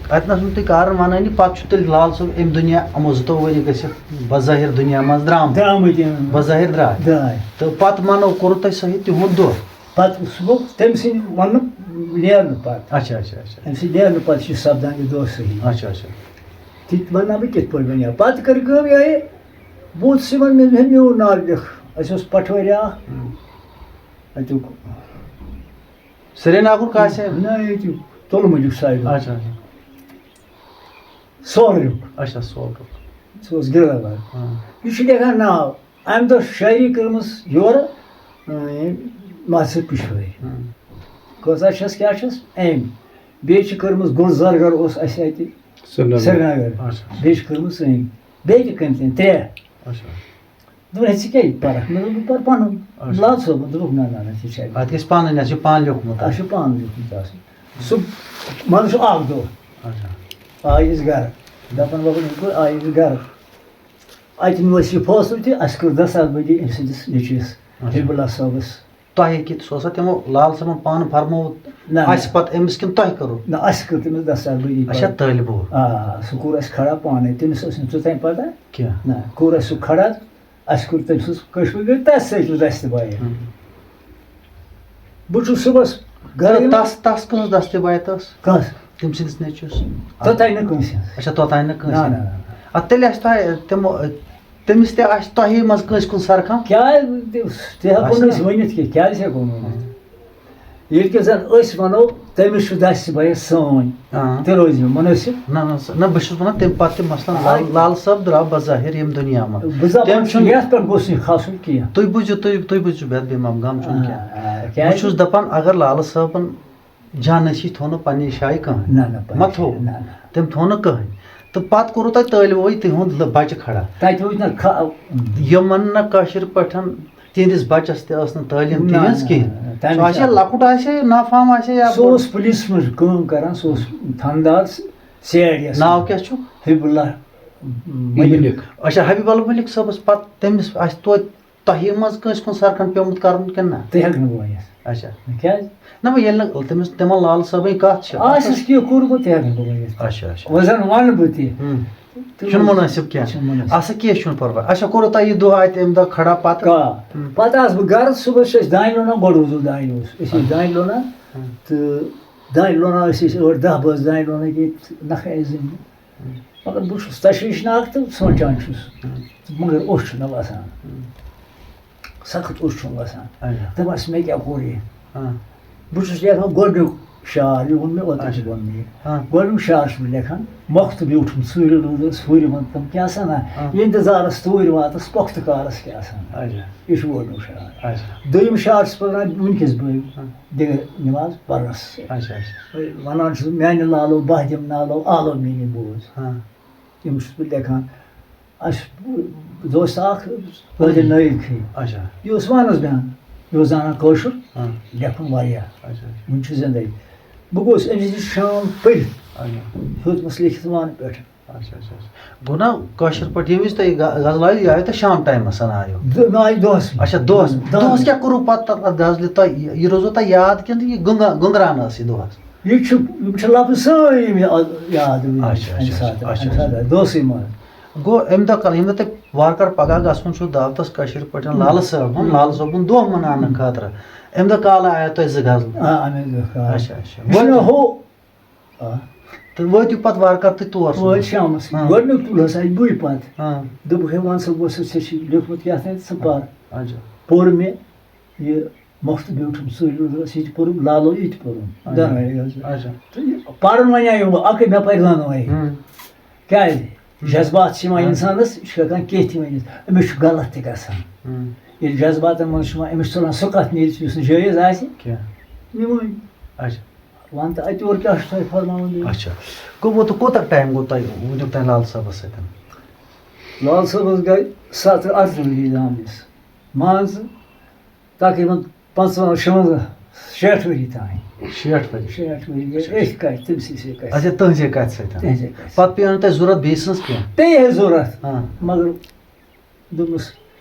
اَتہِ نَس چھُنہٕ تُہۍ کارَن وَنٲنی، پَتہٕ چھُ تیٚلہِ لال صٲب اَمہِ دُنیا، یِمو زٕتووُہ ؤری گٔژھِتھ بظٲہِر دُنیا منٛز درٛامٕتۍ۔ درٛامٕتۍ، اۭں۔ بظٲہِر درٛاے۔ درٛاے۔ تہٕ پَتہٕ مَنو کوٚرُو تۄہہِ صحیح تِہُنٛد دۄہ۔ پَتہٕ سُہ گوٚو تٔمۍ سٕنٛدِ وَننُک نیرنہٕ پَتہٕ۔ اچھا، اچھا، اچھا۔ تٔمۍ سٕنٛدِ نیرنہٕ پَتہٕ چھُ سَپدان یہِ دۄہ صحیح۔ اچھا، اچھا۔ تہِ تہِ وَنہٕ بہٕ کِتھ پٲٹھۍ بَنیو۔ پَتہٕ کٔر کٲم یِہوٚے، بہٕ اوسُس یِمَن، مےٚ، مےٚ میون ناو لیکھ۔ اَسہِ اوس پَٹھوٲرۍ اَکھ، ہُم۔ اَتیُک۔ سرینگرُک آسہِ؟ نہ، ییٚتہِ تُلمُلِک سایڈُک۔ اچھا، اچھا۔ سورُک۔ اچھا، سورُک۔ سُہ اوس گِرَن وول۔ ہاں۔ یہِ چھُ لیکھان ناو۔ اَمہِ دۄہ چھِ شٲعری کٔرمٕژ یورٕ، اۭں، ماسہِ پِشوٲرۍ۔ ہاں۔ کۭژاہ چھَس، کیٛاہ چھَس؟ أمۍ۔ بیٚیہِ چھِ کٔرمٕژ گُل زرگر اوس اَسہِ اَتہِ۔ سرینگر۔ سرینگر۔ اچھا۔ بیٚیہِ چھِ کٔرمٕژ أمۍ۔ بیٚیہِ تہِ کٔمۍ تام ترٛےٚ۔ اچھا۔ دوٚپُن، "ہے، ژٕ کیٛاہ یہِ پَرَکھ؟" مےٚ دوٚپ، "بہٕ پَرٕ پَنُن۔" اچھا۔ لال صٲبُن۔ دوٚپُکھ، "نہ، نہ، نہ، ژےٚ چھےٚ۔" اَتھ گژھِ پانہٕ، اَسہِ چھُ پانہٕ لیوٚکھمُت اَتھ۔ اَسہِ چھُ پانہٕ لیوٚکھمُت آسُن۔ سُہ منٛزٕ چھُ اَکھ دۄہ۔ اچھا۔ آیہِ أسۍ گَرٕ۔ دَپان، "بَبَن، یِتھ پٲٹھۍ آیہِ أسۍ گَرٕ۔ اَتہِ نیوٗ اَسہِ یہِ فٲصلہٕ تہِ، اَسہِ کٔر دَستار بندی أمۍ سٕنٛدِس نیٚچوِس، اچھا۔ حبیب اللہ صٲبَس۔" تۄہہِ کِتھ، سُہ اوسا تِمو لال صٲبَن پانہٕ فرمووُت نہ، نہ۔ اَسہِ پَتہٕ أمِس کِنہٕ تۄہہِ کٔرٕو؟ نہ، اَسہِ کٔر تٔمِس دَستار بندی اچھا، پَتہٕ۔ طٲلبہٕ۔ آ، سُہ کوٚر اَسہِ کھڑا پانَے، تٔمِس ٲس نہٕ تیوٗتاہ پَتہ۔ کینٛہہ۔ نہ، کوٚر اَسہِ سُہ کھڑا، اَسہِ کوٚر تٔمۍ سٕنٛز کٲشِر پٲٹھۍ تَس سۭتۍ دَستہِ بایہِ۔ ہُم۔ بہٕ چھُس صُبحَس گَرٕ تہٕ یِوان۔ تَس، تَس کٕہٕنٛز دَستہِ بایہِ تَس؟ کَس؟ تٔمۍ سٕنٛدِس نیٚچوِس۔ توٚتام نہٕ کٲنٛسہِ ہٕنٛز۔ اچھا، توٚتام نہٕ کٲنٛسہِ نہ، ہٕنٛز۔ نہ، نہ، نہ۔ اَدٕ تیٚلہِ آسہِ تۄہہِ تِمو، تٔمِس تہِ آسہِ تۄہی منٛز کٲنٛسہِ کُن سرکھان۔ کیٛاہ تہِ، تہِ ہٮ۪کو نہٕ آسہِ أسۍ نا؟ ؤنِتھ کینٛہہ، کیٛازِ ہٮ۪کو نہٕ ؤنِتھ؟ ییٚلہِ کہِ زَن أسۍ وَنو، تٔمِس چھُ دَستہِ بایَس سٲنۍ، آ۔ تہِ روزِ مُنٲسِب۔ نہ، نہ، سر، نہ، بہٕ چھُس وَنان، تَمہِ پَتہٕ تہِ مثلاً آ۔ لال، لال صٲب درٛاو بظٲہِر ییٚمہِ دُنیا منٛز۔ بہٕ دَپان تٔمۍ چھُنہٕ چھُنہٕ یَتھ پٮ۪ٹھ گوٚژھ نہٕ کھَسُن کینٛہہ۔ تُہۍ بوٗزِو، تُہۍ، تُہۍ بوٗزِو، بے، بے مام غم چھُنہٕ آ، کینٛہہ۔ آ، بہٕ کیٛازِ؟ چھُس دَپان، اگر لالہٕ صٲبَن جانَس یہِ تھوٚو نہٕ پَننہِ جایہِ کٕہٕنۍ۔ نہ، نہ، پَننہِ مہ تھوٚو۔ جایہِ، نہ، نہ۔ تٔمۍ تھوٚو نہٕ کٕہٕنۍ۔ تہٕ پَتہٕ کوٚروٕ تۄہہِ طٲلبہٕ وٲے تِہُنٛد لہٕ-، بَچہٕ کھڑا۔ تَتہِ وٕچھ نہ کھا-، یِمَن نہٕ کٲشِر پٲٹھۍ تِہِنٛدِس بَچَس تہِ ٲس نہٕ تعلیٖم نہ، تِہِنٛز نہ، کِہیٖنۍ۔ نہ، تَمہِ سُہ آسہِ ہا ساتہٕ۔ لۄکُٹ آسہِ ہا، نافہم آسہِ ہا یا سُہ بوٚڑ۔ اوس پُلیٖسَس منٛز کٲم کران، سُہ اوس تھانہٕ دار س-، سی آی ڈی یَس ناو منٛز۔ کیٛاہ چھُ؟ حبیب اللہ مٔلِک۔ مٔلِک۔ اچھا، حبیب اللہ مٔلِک صٲبَس پَتہٕ تٔمِس آسہِ توتہِ تۄہہِ منٛز کٲنٛسہِ کُن سرکھن پیومُت کرُن کِنہٕ نہ؟ تہِ ہٮ۪کہٕ نہٕ بہٕ ؤنِتھ۔ اچھا۔ کیٛازِ؟ نہ، وۄنۍ ییٚلہِ نہٕ تٔمِس، تِمن لال صٲبٕنۍ کتھ چھِ۔ آسٮ۪س کینٛہہ کوٚرمُت، تہِ ہٮ۪کہٕ نہٕ بہٕ ؤنِتھ۔ اچھا، اچھا۔ وۄنۍ زن ونہٕ بہٕ تہِ۔ ہُم۔ تہٕ چھُنہٕ مُنٲسِب کینٛہہ۔ چھُنہٕ مُنٲسِب۔ اچھا، کینٛہہ چھُنہٕ پرواے۔ اچھا، کوٚروٕ تۄہہِ یہِ دۄہ اتہِ امہِ دۄہ کھڑا پتہٕ؟ آ۔ ہُم۔ پتہٕ آسہٕ بہٕ گرٕ، صُبحس چھِ أسۍ دانہِ لونان، گۄڈٕ اوسُس دانہِ اوس۔ أسۍ ٲسۍ دانہِ لونان ہُم۔ تہٕ دانہِ لونان ٲسۍ أسۍ ٲٹھ دَہ بٲژ دانہِ لونان ییٚتہِ نکھٕ اَسہِ زٔمیٖن۔ مگر بہٕ چھُس تشویٖشناک تہٕ سونٛچان چھُس، مگر اوٚش چھُنہٕ وَسان، سخت اوٚش چھُنہٕ وَسان۔ اچھا۔ دَپان چھُس، مےٚ کیٛاہ کوٚر یہِ؟ ہاں۔ بہٕ چھُس لیکھان گۄڈٕنیُک شعر، یہِ ووٚن مےٚ اوترٕ تہِ اچھا۔ ووٚن مےٚ یہِ۔ ہاں۔ گۄڈٕنیُک شعر چھُس بہٕ لیکھان، مۄختہٕ بیوٗٹھُم ژوٗرِ روٗدَس، ہُرِ وَن تِم کیٛاہ سَنا، ہاں۔ یہِ اِنتظارَس توٗرۍ واتَس، پۄختہٕ کارَس کیٛاہ سَنا۔ اچھا۔ یہِ چھُ گۄڈٕنیُک شعر۔ اچھا۔ دوٚیِم شعر چھُس پَران وٕنکیٚس بہٕ۔ ہاں۔ دِگر نماز پرنس سۭتۍ۔ اچھا، اچھا۔ وَنان چھُس، میانہِ لالو بہہ دِم نالو، آلو میٲنی بوز۔ ہاں۔ یِم چھُس بہٕ لیکھان۔ اَسہِ دوست اکھ، قٲدِر نٲیِد کھے۔ اچھا۔ یہِ اوس وانَس بیٚہان۔ یہِ اوس زانان کٲشُر، ہاں۔ لیکھُن واریاہ۔ اچھا، اچھا۔ وُنہِ چھُ زِندَے۔ بہٕ گوس أمِس نِش شام پٔرِتھ۔ اچھا۔ ہیوٚتمَس لیکھِتھ وانہٕ پٮ۪ٹھ۔ اچھا، اچھا، اچھا۔ گوٚو نا کٲشِر پٲٹھۍ، ییٚمہِ وِزِ تۄہہِ یہِ غ-، غزل آیہِ، یہِ آیہِ تۄہہِ شام ٹایمَس سَنا آیو۔ دۄ-، نہ، آیہِ دۄہَس منٛز۔ اچھا، دۄہَس، دۄہَس۔ دۄہَس کیٛاہ کوٚروٕ پَتہٕ تَتھ، اَتھ غزلہِ تۄہہِ؟ یہِ، یہِ روزوٕ تۄہہِ یاد کِنہٕ یہِ گُنٛگا-، گُنٛگراونہٕ ٲس یہِ دۄہَس؟ یہِ چھُ، یِم چھِ لفظ سٲری مےٚ یاد روٗدمٕتۍ اچھا، اچھا، اَمہِ ساتہٕ، اچھا، اَمہِ اچھا۔ ساتہٕ، دۄہسٕے منٛز۔ گوٚو اَمہِ دۄہ کَر-، ییٚمہِ دۄہ تۄہہِ وارٕ کارٕ پَگاہ گژھُن چھُو دعوتَس کٲشِر پٲٹھۍ، ہُم۔ لالہٕ صٲبُن، ہُم۔ لالہٕ صٲبُن دۄہ مَناونہٕ ہُم۔ خٲطرٕ، اَمہِ دۄہ کالہٕ آیو تۄہہِ زٕ غزلہٕ۔ آ، اَمے دۄہ کالہٕ۔ اچھا، اچھا۔ یہِ چھُنہ وۄنۍ ہُہ آ۔ تہٕ وٲتِو پَتہٕ وارٕ کارٕ تُہۍ تور وٲتۍ سوزُن۔ شامَس۔ آ۔ گۄڈٕنیُک تُل ہسا اَتہِ بٕے پَتہٕ۔ آ۔ دوٚپُکھ، "ہے، وَن سا، بہٕ اوسُس ژےٚ چھِ لیوٗکھمُت کیٛاہ تام، ژٕ پَر۔" اچھا۔ پوٚر مےٚ یہِ مۄختہٕ بیوٗٹھُم سۭتۍ روٗدُس، یہِ تہِ پوٚرُم، لالو یہِ تہِ پوٚرُم۔ اچھا۔ دۄنوَے حظ۔ اچھا۔ تہٕ یہِ پَرُن وۄنۍ آیو وۄنۍ اَکٕے، مےٚ پَرِ دۄنوَے۔ ہُم۔ کیٛازِ؟ ہُم۔ جذبات چھِ یِوان ہُم۔ اِنسانَس، یہِ چھُ ہٮ۪کان کینٛہہ تہِ ؤنِتھ۔ أمِس چھُ غلط تہِ گژھان۔ ہُم۔ ییٚلہِ جذباتَن منٛز چھُ یِوان، أمِس چھُ ژَلان سُہ کَتھ نیرِتھ، یُس نہٕ جٲیِز آسہِ۔ کینٛہہ۔ نِوٕنۍ۔ اچھا۔ وَن تہٕ اَتہِ یورٕ کیٛاہ چھُ تۄہہِ فرماوُن دیُن؟ اچھا۔ گوٚو، ووٚت کوٗتاہ ٹایم گوٚو تۄہہِ وٕنیُک تام لال صٲبَس سۭتۍ؟ لال صٲبَس گٔے ستھ اَٹھ ؤری زامنَس، مان ژٕ، تقریٖباً پنٛژاہ، شُوَنزاہ، شیٹھ ؤری تام۔ شیٹھ ؤری۔ شیٹھ ؤری گٔے أتھۍ کَتھِ، تٔمۍ سٕے سۭتۍ کَتھِ۔ اچھا، تٕہٕنٛزے کَتھِ سۭتۍ۔ تِہنٛزے کَتھِ۔ پَتہٕ پیٚیہِ نہٕ تۄہہِ ضوٚرَتھ بیٚیہِ سٕنٛز کینٛہہ۔ پیٚیہِ ہے ضوٚرَتھ، ہاں۔ مگر دوٚپمَس،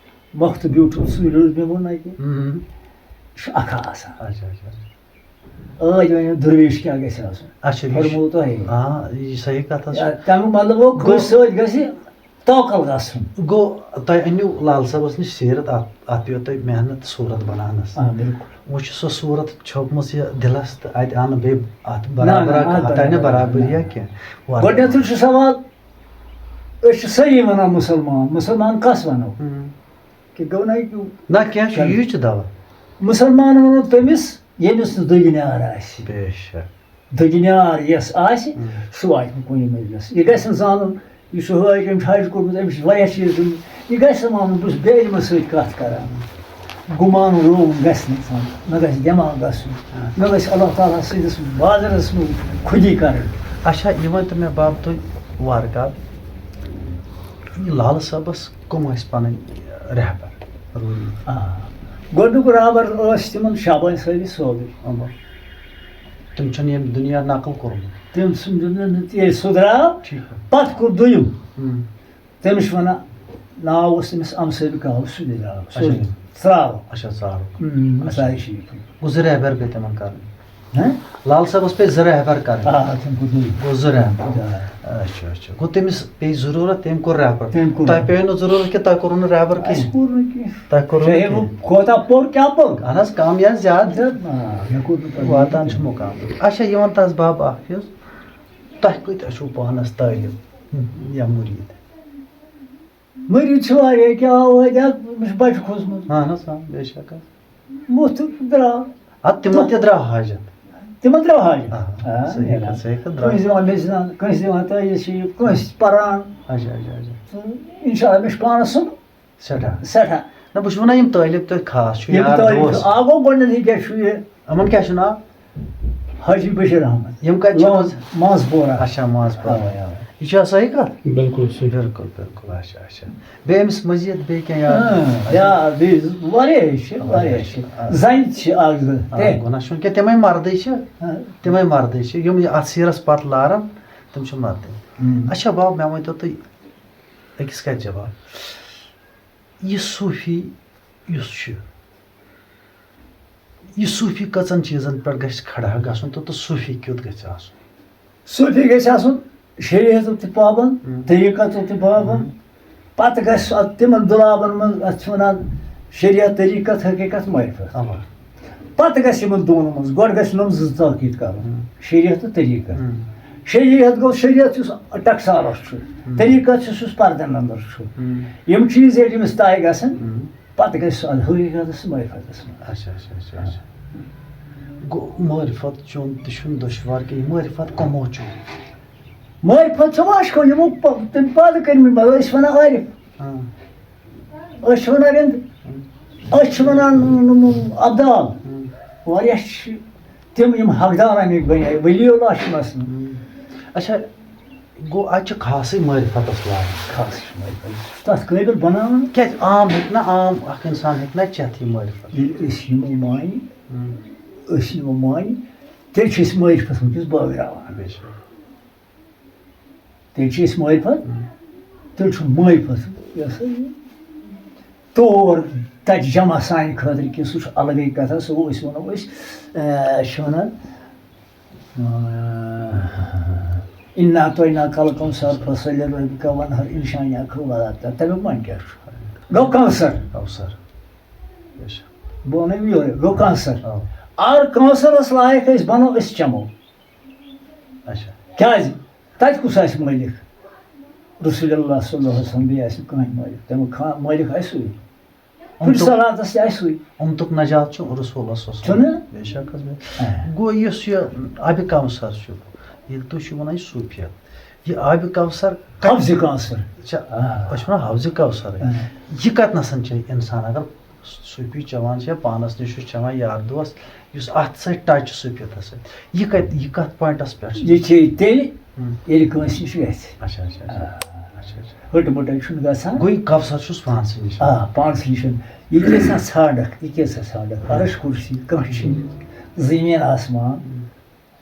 وقتہٕ بیوٗٹھ سُے روٗد مےٚ ووٚن نہ کہِ مہم۔ یہِ چھُ اَکھا آسان۔ اچھا، اچھا۔ ٲدۍ وَنیو درویش کیٛاہ گژھِ آسُن۔ اچھا، یہِ چھُ- فرموو تۄہے۔ آ، یہِ چھِ صحیح کَتھ حظ۔ یا تَمیُک مطلب گوٚو، کٲنٛسہِ سۭتۍ گژھِ توکل گژھُن۔ گوٚو، تۄہہِ أنِو لال صٲبَس نِش سیٖرت، اَتھ اَتھ پیٚو تۄہہِ محنت صوٗرت بَناونَس۔ آ، بِلکُل۔ وۄنۍ چھِ سۄ صوٗرت چھوٚپمٕژ یہِ دِلَس، تہٕ اَتہِ آو نہٕ بیٚیہِ اَتھ نہ، برابر نہ، اَتھ اَتھ آیہِ نہٕ برابر، برابری نہ۔ یا کینٛہہ۔ وَلہٕ۔ گۄڈٕنیتھٕے چھُ سوال، أسۍ چھِ سٲری وَنان مُسلمان، مُسلمان کَس وَنو؟ ہُم۔ کہِ گوٚو نہ یہِ کیٛاہ؟ نہ، کینٛہہ چھُ، یی چھُ دَوا۔ مُسلمان وَنو تٔمِس، ییٚمِس نہٕ دُگنیار آسہِ۔ بے شک۔ دُگنیار یَس آسہِ، ہُم۔ سُہ واتہِ نہٕ کُنہِ مجلس۔ یہِ گژھِ نہٕ زانُن، یہِ چھُ حٲج، أمۍ چھُ حج کوٚرمُت، أمِس چھِ واریاہ چیٖز گٔمٕتۍ۔ یہِ گژھِ نہٕ وَنُن، بہٕ چھُس بے علمَس سۭتۍ کَتھ کَران۔ گُمان رووُن گژھِ نہٕ اِنسان، نہ گژھِ دٮ۪ماغ گژھُن، نہ گژھِ اللہ تعالیٰ سٕنٛدِس بازرَس منٛز خودی کَرٕنۍ۔ اچھا، یہِ ؤنۍ تو مےٚ باب تُہۍ وارٕ کارٕ، یہِ لال صٲبَس کٕم ٲسۍ پَنٕنۍ رہبر؟ آ، گۄڈٕنیُک رہبر ٲسۍ تِمَن شابٲنۍ صٲبی صٲبٕے۔ اَوا۔ تِم چھِنہٕ ییٚمہِ دُنیا نقل کوٚرمُت۔ تٔمۍ سُنٛد ییٚلہِ سُہ درٛاو، ٹھیٖک۔ پَتہٕ کوٚر دوٚیِم۔ ہُم۔ تٔمِس چھِ وَنان، ناو اوس تٔمِس اَمہٕ صٲبہِ کاوٕ، سُہ تہِ درٛاو۔ سُہ اچھا۔ ژرٛاو۔ اچھا، ژارُک۔ ہُم، اچھا۔ ژایہِ شریٖفٕے۔ گوٚو زٕ رہبر گٔے تِمَن کَرٕنۍ۔ ہہ؟ لال صٲبَس پیٚیہِ زٕ رہبر کَرٕنۍ۔ آ، تٔمۍ کوٚر دوٚیِم۔ گوٚو زٕ رہبر۔ آ۔ اچھا، اچھا۔ گوٚو تٔمِس پیٚیہِ ضروٗرت، تٔمۍ کوٚر رہبر۔ تٔمۍ کوٚر تۄہہِ رہبر۔ پیٚیہِ نہٕ ضروٗرت کہِ تۄہہِ کوٚروٕ نہٕ رہبر اَسہِ کِہیٖنۍ۔ کوٚر نہٕ کینٛہہ۔ تۄہہِ کوٚروٕ نہٕ چاہے کینٛہہ۔ وۄنۍ کوتاہ پوٚر، کیٛاہ پوٚر؟ اہن حظ، کم یا زیادٕ۔ زیادٕ، آ، مےٚ کوٚر نہٕ پَتہٕ۔ واتان چھُ مُقام۔ اچھا، یہِ وَن تہٕ حظ بَب اَکھ چیٖز، تۄہہِ کۭتیٛاہ چھُو پانَس طٲلب یا مُریٖد؟ مٔریٖد چھِ واریاہ، کیٛاہ آو ٲدۍ اَتھ، مےٚ چھُ بَچہٕ کھوٗژمُت۔ اہن حظ، آ، بے شک حظ۔ مُفت درٛاو۔ اَدٕ تِمَن تہِ درٛاو حاجت۔ تِمَن درٛاو حاجت۔ آ، آ، صحیح نیران۔ کَتھ، صحیح کَتھ، درٛاو۔ کٲنٛسہِ دِوان بیٚیہِ زَن، کٲنٛسہِ دِوان تٲویٖز چھِ، کٲنٛسہِ پَران۔ اچھا، اچھا، اچھا۔ تہٕ اِنشاء اللہ، مےٚ چھُ پانَس سُنٛد سٮ۪ٹھاہ۔ سٮ۪ٹھاہ۔ نہ، بہٕ چھُس وَنان، یِم طٲلب تۄہہِ خاص چھُ، یِم یار طٲلب، دوس۔ اَکھ گوٚو گۄڈٕنٮ۪تھٕے کیٛاہ چھُ یہِ؟ یِمَن کیٛاہ چھُ ناو؟ حاجی بشیر احمد۔ یِم کَتہِ چھِ لون روزان؟ منٛز پورہ۔ اچھا، منٛز پورہ۔ اَوَے، اَوَے۔ یہِ چھا صحیح کَتھ؟ بِلکُل صحیح۔ بِلکُل، بِلکُل، اچھا، اچھا۔ بیٚیہِ أمِس مٔزیٖد بیٚیہِ کینٛہہ یاد؟ اۭں، یا بیٚیہِ واریاہ چھِ، واریاہ چھِ۔ آ۔ زَنہِ چھِ اَکھ زٕ۔ آ، تہِ۔ گوٚو نہ، چھُنہٕ کینٛہہ، تِمَے مَردٕے چھِ، آ۔ تِمَے مَردٕے چھِ، یِم اَتھ سیٖرَس پَتہٕ لارَن، تِم چھِ مَردٕے۔ اۭں۔ اچھا باب، مےٚ ؤنۍ تو تُہۍ أکِس کَتھِ جواب، یہِ صوٗفی یُس چھُ، یہِ صوٗفی کٔژَن چیٖزَن پٮ۪ٹھ گژھِ کھڑا گژھُن تہٕ، تہٕ صوٗفی کیُتھ گژھِ آسُن؟ صوٗفی گژھِ آسُن شریعتُک تہِ پابنٛد، ہم۔ طریٖقتُک تہِ پابنٛد۔ ہم۔ پَتہٕ گژھِ سُہ اَتھ تِمَن دُلابَن منٛز، اَتھ چھِ وَنان شریعت، طریٖقت، حقیٖقت، معرفت۔ اَوا۔ پَتہٕ گژھِ یِمَن دۄن منٛز، گۄڈٕ گژھِ یِمَن زٕ تٲکیٖد کَرُن، ہم۔ شریعت تہٕ طریٖقت۔ ہم۔ شریعت گوٚو شریعت یُس ٹکسالَس چھُ، ہم۔ طریٖقت چھُ سُہ یُس پَردَن اَندَر چھُ۔ ہم۔ یِم چیٖز ییٚلہِ أمِس طے گژھن، ہم۔ پَتہٕ گژھِ سُہ حقیٖقتَس تہٕ معرفتَس منٛز۔ اچھا، اچھا، اچھا، اچھا۔ گوٚو معرفت چون تہِ چھُنہٕ دُشوار کینٛہہ، یہِ معرفت کَمو چھُ؟ معرفت چھُ واشکو، یِمو پ-، تٔمۍ پٲدٕ کٔرمٕتۍ، مطلب، أسۍ چھِ وَنان عارف، ہاں۔ أسۍ چھِ وَنان رِنٛد، أسۍ چھِ وَنان، م، م، م، اَبدال۔ واریاہ چھِ تِم، یِم حقدار اَمِکۍ بَنے، ولی اللہ چھِ مثلاً۔ اچھا، گوٚو اَتہِ چھِ خاصٕے معرفتَس لاگان۔ خاص چھِ معرفت۔ تَتھ قٲبِل بَناوان۔ کیٛازِ عام ہیٚکہِ نہ، عام اَکھ اِنسان ہیٚکہِ نہ چٮ۪تھ یہِ معرفت؟ ییٚلہِ أسۍ یِمو مانہِ، ہم۔ أسۍ یِمو مانہِ، تیٚلہِ چھِ أسۍ معرفت وٕنکیٚس بٲگراوان۔ بے شک۔ تیٚلہِ چھِ أسۍ معرفت، تیٚلہِ چھُ معرفت یہِ ہسا یہِ تور تَتہِ جمع سانہِ خٲطرٕ کینٛہہ، سُہ چھُ الگٕے کَتھا، سُہ گوٚو أسۍ وَنو أسۍ، آ، أسۍ چھِ وَنان، آ، اِنا اعطیناک الکوثر فصل لربک وانحر، اِنشانیہ کھو ولا تَتھ، تَمیُک معنی کیٛاہ چھُ؟ گوٚو کوثر۔ کوثر۔ بے شک۔ بہٕ وَنہٕ یورٕ، گوٚو کوثر۔ آ۔ اگر کوثرَس لایق أسۍ بَنو، أسۍ چَمو۔ اچھا۔ کیٛازِ؟ تَتہِ کُس آسہِ مٲلِک؟ رسول اللہ صلی اللہ علیہ وسلم، بیٚیہِ آسہِ نہٕ کٕہٕنۍ مٲلِک۔ تَمیُک خا-، مٲلِک آسہِ سُے۔ کُنہِ اُمتُک، صلاتَس تہِ آسہِ سُے۔ اُمتُک نجات چھُ رسول اللہ صلی اللہ علیہ وسلم۔ چھُنہٕ؟ بے شک حظ، بے۔ آ۔ گوٚو یُس یہِ آبِ کوثر چھُ، ییٚلہِ تُہۍ چھِو وَنان یہِ صوٗفیت، یہِ آبِ کوثر کَتہِ حوضِ کوثر۔ چھِ؟ آ۔ أسۍ چھِ وَنان حوضِ کوثر۔ آ۔ یہِ کَتہِ نَسَن چھِ اِنسان اگر صوٗفی چٮ۪وان چھِ یا پانَس نِش چھُ چٮ۪وان یار دوس، یُس اَتھ سۭتۍ touch چھُ صوٗفیتَس سۭتۍ، یہِ کَتہِ، یہِ کَتھ پوینٹَس پٮ۪ٹھ چھُ؟ یہِ چھے تیٚلہِ، ہُم۔ ییٚلہِ کٲنٛسہِ نِش گژھِ۔ اچھا، اچھا، اچھا۔ آ۔ ہٕٹہٕ مٕٹَے چھُنہٕ گژھان۔ گوٚو یہِ کوثر چھُس پانسٕے نِش۔ آ، پانسٕے نِش۔ یہِ کیٛاہ سا ژھانٛڈَکھ، یہِ کیٛاہ سا ژھانٛڈَکھ؟ عرش کرسی، کانٛہہ چھِنہٕ۔ زٔمیٖن آسمان،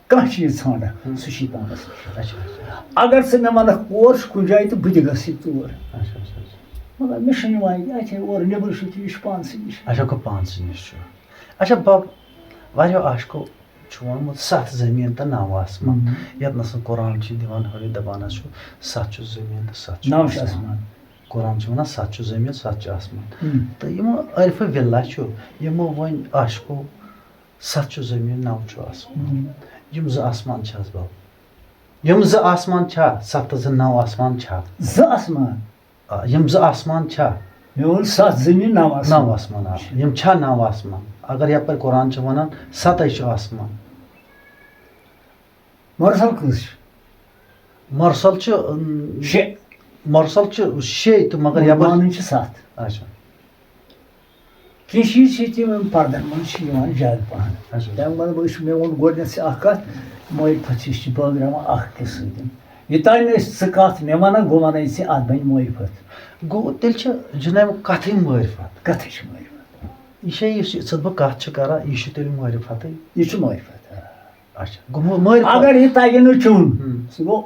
کانٛہہ چیٖز ژھانٛڈَکھ، سُہ چھُے پانَس نِش۔ اچھا، اچھا، اگر ژٕ مےٚ وَنَکھ اور چھُ کُنہِ جایہِ تہٕ بہٕ تہِ گژھٕ یہِ تور۔ اچھا، اچھا، اچھا۔ مگر مےٚ چھُنہٕ یِوان یہِ اَتھِ اورٕ نیٚبرٕ چھُ تہِ، یہِ چھُ پانسٕے نِش۔ اچھا، گوٚو پانسٕے نِش چھُ۔ اچھا، بَب، واریاہو عاشقو چھُ ووٚنمُت ستھ زٔمیٖن تہٕ نَو آسمان۔ مم۔ یَتھ نَس قرآن چھِ دِوان ہٲوِتھ، دَپان حظ چھُ، ستھ چھُ زٔمیٖن تہٕ ستھ چھُ نَو چھِ آسمان۔ آسمان۔ قرآن چھُ وَنان، ستھ چھُ زٔمیٖن، ستھ چھُ آسمان۔ مم۔ تہٕ یِمو عٲرفہٕ وِلہ چھُ، یِمو وۄنۍ عاشقو، ستھ چھُ زٔمیٖن، نَو چھُ آسمان۔ مم۔ یِم زٕ آسمان چھِ حظ، بَب؟ یِم زٕ آسمان چھا؟ ستھ تہٕ زٕ نَو آسمان چھا؟ زٕ آسمان۔ آ، یِم زٕ آسمان چھا؟ مےٚ ووٚن ستھ زٔمیٖن، نَو آسمان۔ نَو آسمان، آ۔ یِم چھا نَو آسمان؟ اگر یَپٲرۍ قرآن چھُ وَنان، سَتَے چھُ آسمان۔ مرسل کٔژ چھِ؟ مرسل چھُ، اۭں، شےٚ۔ مرسل چھُ شےٚ تہٕ مگر یَپٲرۍ، مانٕنۍ چھِ ستھ۔ اچھا۔ کینٛہہ چیٖز چھِ تِم یِم پردن منٛز چھِ یِوان زیادٕ پہن۔ اچھا۔ تَمہِ منٛز أسۍ، مےٚ ووٚن گۄڈٕنیتھ ژےٚ اکھ کتھ، معرفت چھِ، أسۍ چھِ بٲگراوان اکھ أکِس سۭتۍ۔ یوٚتام نہٕ أسۍ ژٕ کتھ مےٚ ونکھ، بہٕ ونَے ژےٚ، اتھ بنہِ معرفت۔ گوٚو تیٚلہِ چھِ جناب کتھٕے معرفت۔ کتھٕے چھِ معرفت۔ یہِ چھا یُس یہِ ژٕ بہٕ کتھ چھِ کران، یہِ چھُ تیٚلہِ معرفتٕے۔ یہِ چھُ معرفت۔ اچھا، گوٚو مو-، معرفت۔ اگر یہِ تگہِ نہٕ چون، ہم۔ سُہ گوٚو،